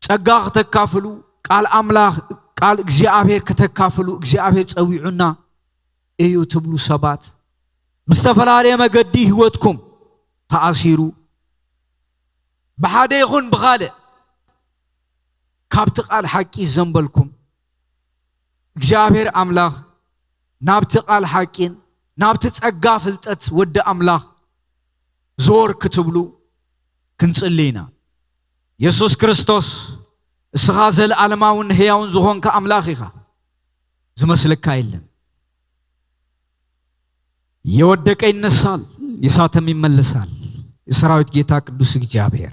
ጸጋ ክተካፍሉ፣ ቃል ኣምላኽ፣ ቃል እግዚኣብሔር ክተካፍሉ እግዚኣብሔር ጸዊዑና እዩ ትብሉ ሰባት፣ ብዝተፈላለየ መገዲ ህይወትኩም ተኣሲሩ፣ ብሓደ ይኹን ብኻልእ ካብቲ ቃል ሓቂ ዘንበልኩም፣ እግዚኣብሔር ኣምላኽ ናብቲ ቃል ሓቂን ናብቲ ጸጋ ፍልጠት ወዲ ኣምላኽ ዞር ክትብሉ ክንጽሊ ኢና። የሱስ ክርስቶስ፣ እስኻ ዘለኣለማውን ህያውን ዝኾንካ ኣምላኽ ኢኻ። ዝመስለካ የለን። የወደቀ ይነሳል፣ የሳተም ይመለሳል። የሰራዊት ጌታ ቅዱስ እግዚኣብሔር።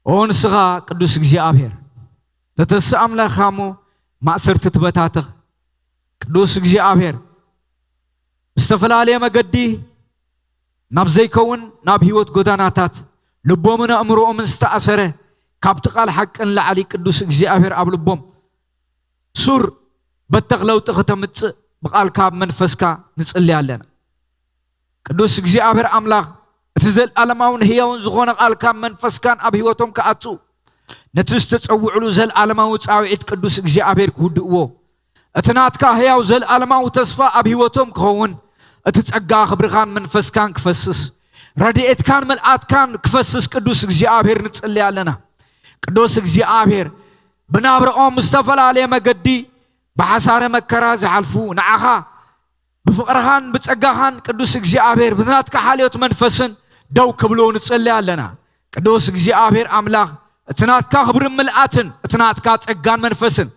ኦ ንስኻ ቅዱስ እግዚኣብሔር፣ ተተስእ ኣምላኽ እሞ ማእሰርቲ ትበታትኽ። ቅዱስ እግዚኣብሔር፣ ብዝተፈላለየ መገዲ ናብ ዘይከውን ናብ ህይወት ጎዳናታት ልቦምን ኣእምሮኦምን ዝተኣሰረ፣ ካብቲ ቃል ሓቂ ንላዕሊ ቅዱስ እግዚኣብሔር ኣብ ልቦም ሱር በተኽ ለውጢ ከተምጽእ ብቓልካ ኣብ መንፈስካ ንጽሊ ኣለና። ቅዱስ እግዚኣብሔር ኣምላኽ፣ እቲ ዘለኣለማውን ህያውን ዝኾነ ቃልካ መንፈስካን ኣብ ህይወቶም ክኣቱ፣ ነቲ ዝተጸውዕሉ ዘለኣለማዊ ጻውዒት ቅዱስ እግዚኣብሔር ክውድእዎ፣ እቲ ናትካ ህያው ዘለኣለማዊ ተስፋ ኣብ ህይወቶም ክኸውን፣ እቲ ጸጋ ክብርኻን መንፈስካን ክፈስስ፣ ረድኤትካን ምልኣትካን ክፈስስ ቅዱስ እግዚኣብሔር ንጽሊ ኣለና። ቅዱስ እግዚኣብሔር፣ ብናብረኦም ዝተፈላለየ መገዲ ብሓሳረ መከራ ዝሓልፉ፣ ንዓኻ ብፍቕርኻን ብጸጋኻን ቅዱስ እግዚኣብሔር፣ ብናትካ ሓልዮት መንፈስን ደው ክብሉ ንጽሊ ኣለና። ቅዱስ እግዚኣብሔር ኣምላኽ፣ እቲ ናትካ ክብርን ምልኣትን፣ እቲ ናትካ ጸጋን መንፈስን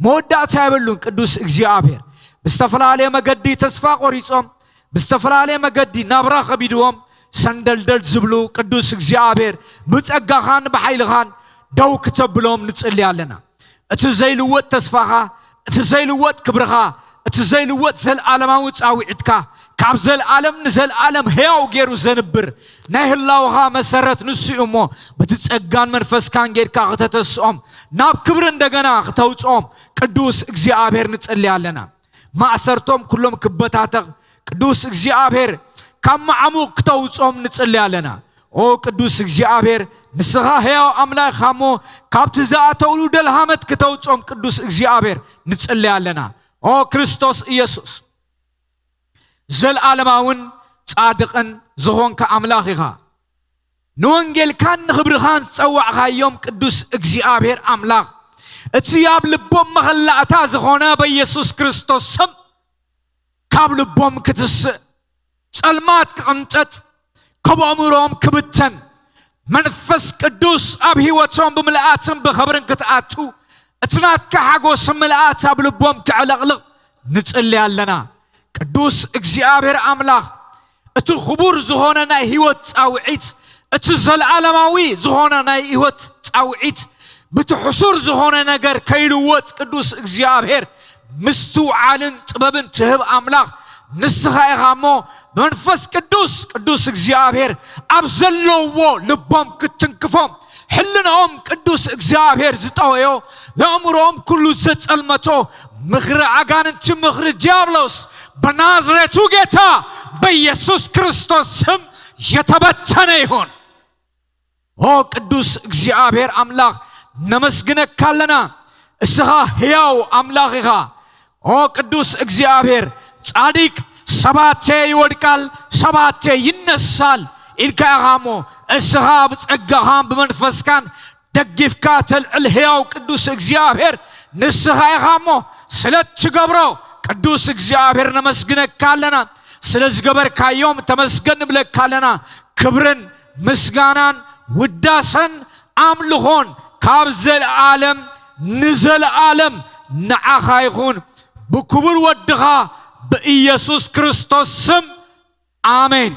መወዳእታ የብሉን። ቅዱስ እግዚኣብሔር፣ ብዝተፈላለየ መገዲ ተስፋ ቆሪጾም፣ ብዝተፈላለየ መገዲ ናብራ ከቢድዎም ሰንደልደል ዝብሉ፣ ቅዱስ እግዚኣብሔር፣ ብጸጋኻን ብሓይልኻን ደው ክተብሎም ንጽሊ ኣለና። እቲ ዘይልወጥ ተስፋኻ፣ እቲ ዘይልወጥ ክብርኻ፣ እቲ ዘይልወጥ ዘለኣለማዊ ጻውዒትካ፣ ካብ ዘለኣለም ንዘለኣለም ሕያው ገይሩ ዘንብር ናይ ህላወኻ መሰረት ንሱ እዩ እሞ፣ በቲ ጸጋን መንፈስካን ጌርካ ከተተስኦም፣ ናብ ክብሪ እንደገና ክተውጽኦም ቅዱስ እግዚኣብሔር ንጽሊ ኣለና። ማእሰርቶም ኩሎም ክበታተኽ ቅዱስ እግዚኣብሔር ካብ መዓሙቕ ክተውጽኦም ንጽሊ ኣለና። ኦ ቅዱስ እግዚኣብሔር፣ ንስኻ ሕያው ኣምላኽ እሞ፣ ካብቲ ዝኣተውሉ ደልሃመት ክተውጽኦም ቅዱስ እግዚኣብሔር ንጽሊ ኣለና። ኦ ክርስቶስ ኢየሱስ፣ ዘለኣለማውን ጻድቕን ዝኾንካ ኣምላኽ ኢኻ። ንወንጌልካን ንኽብርኻን ዝጸዋዕካዮም ቅዱስ እግዚኣብሔር ኣምላኽ፣ እቲ ኣብ ልቦም መኸላእታ ዝኾነ በኢየሱስ ክርስቶስ ስም ካብ ልቦም ክትስእ፣ ጸልማት ክቕንጠጥ፣ ካብ ኣእምሮኦም ክብተን፣ መንፈስ ቅዱስ ኣብ ህይወቶም ብምልኣትን ብኽብርን ክትኣቱ፣ እቲ ናትካ ሓጎስ ምልኣት ኣብ ልቦም ክዕለቕልቕ ንጽሊ ኣለና። ቅዱስ እግዚኣብሔር ኣምላኽ፣ እቲ ክቡር ዝኾነ ናይ ህይወት ጻውዒት፣ እቲ ዘለኣለማዊ ዝኾነ ናይ ህይወት ጻውዒት፣ ብቲ ሕሱር ዝኾነ ነገር ከይልወጥ ቅዱስ እግዚኣብሔር ምስትውዓልን ጥበብን ትህብ ኣምላኽ ንስኻ ኢኻ እሞ፣ መንፈስ ቅዱስ፣ ቅዱስ እግዚኣብሔር ኣብ ዘለውዎ ልቦም ክትትንክፎም፣ ሕልናኦም ቅዱስ እግዚኣብሔር ዝጠወዮ፣ የእምሮኦም ኩሉ ዘጸልመቶ፣ ምኽሪ ኣጋንንቲ፣ ምኽሪ ዲያብሎስ በናዝሬቱ ጌታ በኢየሱስ ክርስቶስ ስም የተበተነ ይሁን። ኦ ቅዱስ እግዚኣብሔር ኣምላኽ፣ ነመስግነካ ኣለና። እስኻ ሕያው ኣምላኽ ኢኻ። ኦ ቅዱስ እግዚኣብሔር፣ ጻድቅ ሰባቴ ይወድቃል፣ ሰባቴ ይነሳል ኢልካ ኢኻ እሞ፣ እስኻ ብጸጋኻን ብመንፈስካን ደጊፍካ ተልዕል ህያው ቅዱስ እግዚኣብሔር ንስኻ ኢኻ እሞ፣ ስለ እትገብሮ ቅዱስ እግዚኣብሔር ነመስግነካ ኣለና። ስለ ዝገበርካዮም ተመስገን ንብለካ ኣለና። ክብርን ምስጋናን ውዳሰን ኣምልኾን ካብ ዘለዓለም ንዘለዓለም ንዓኻ ይኹን፣ ብክቡር ወድኻ ብኢየሱስ ክርስቶስ ስም፣ ኣሜን።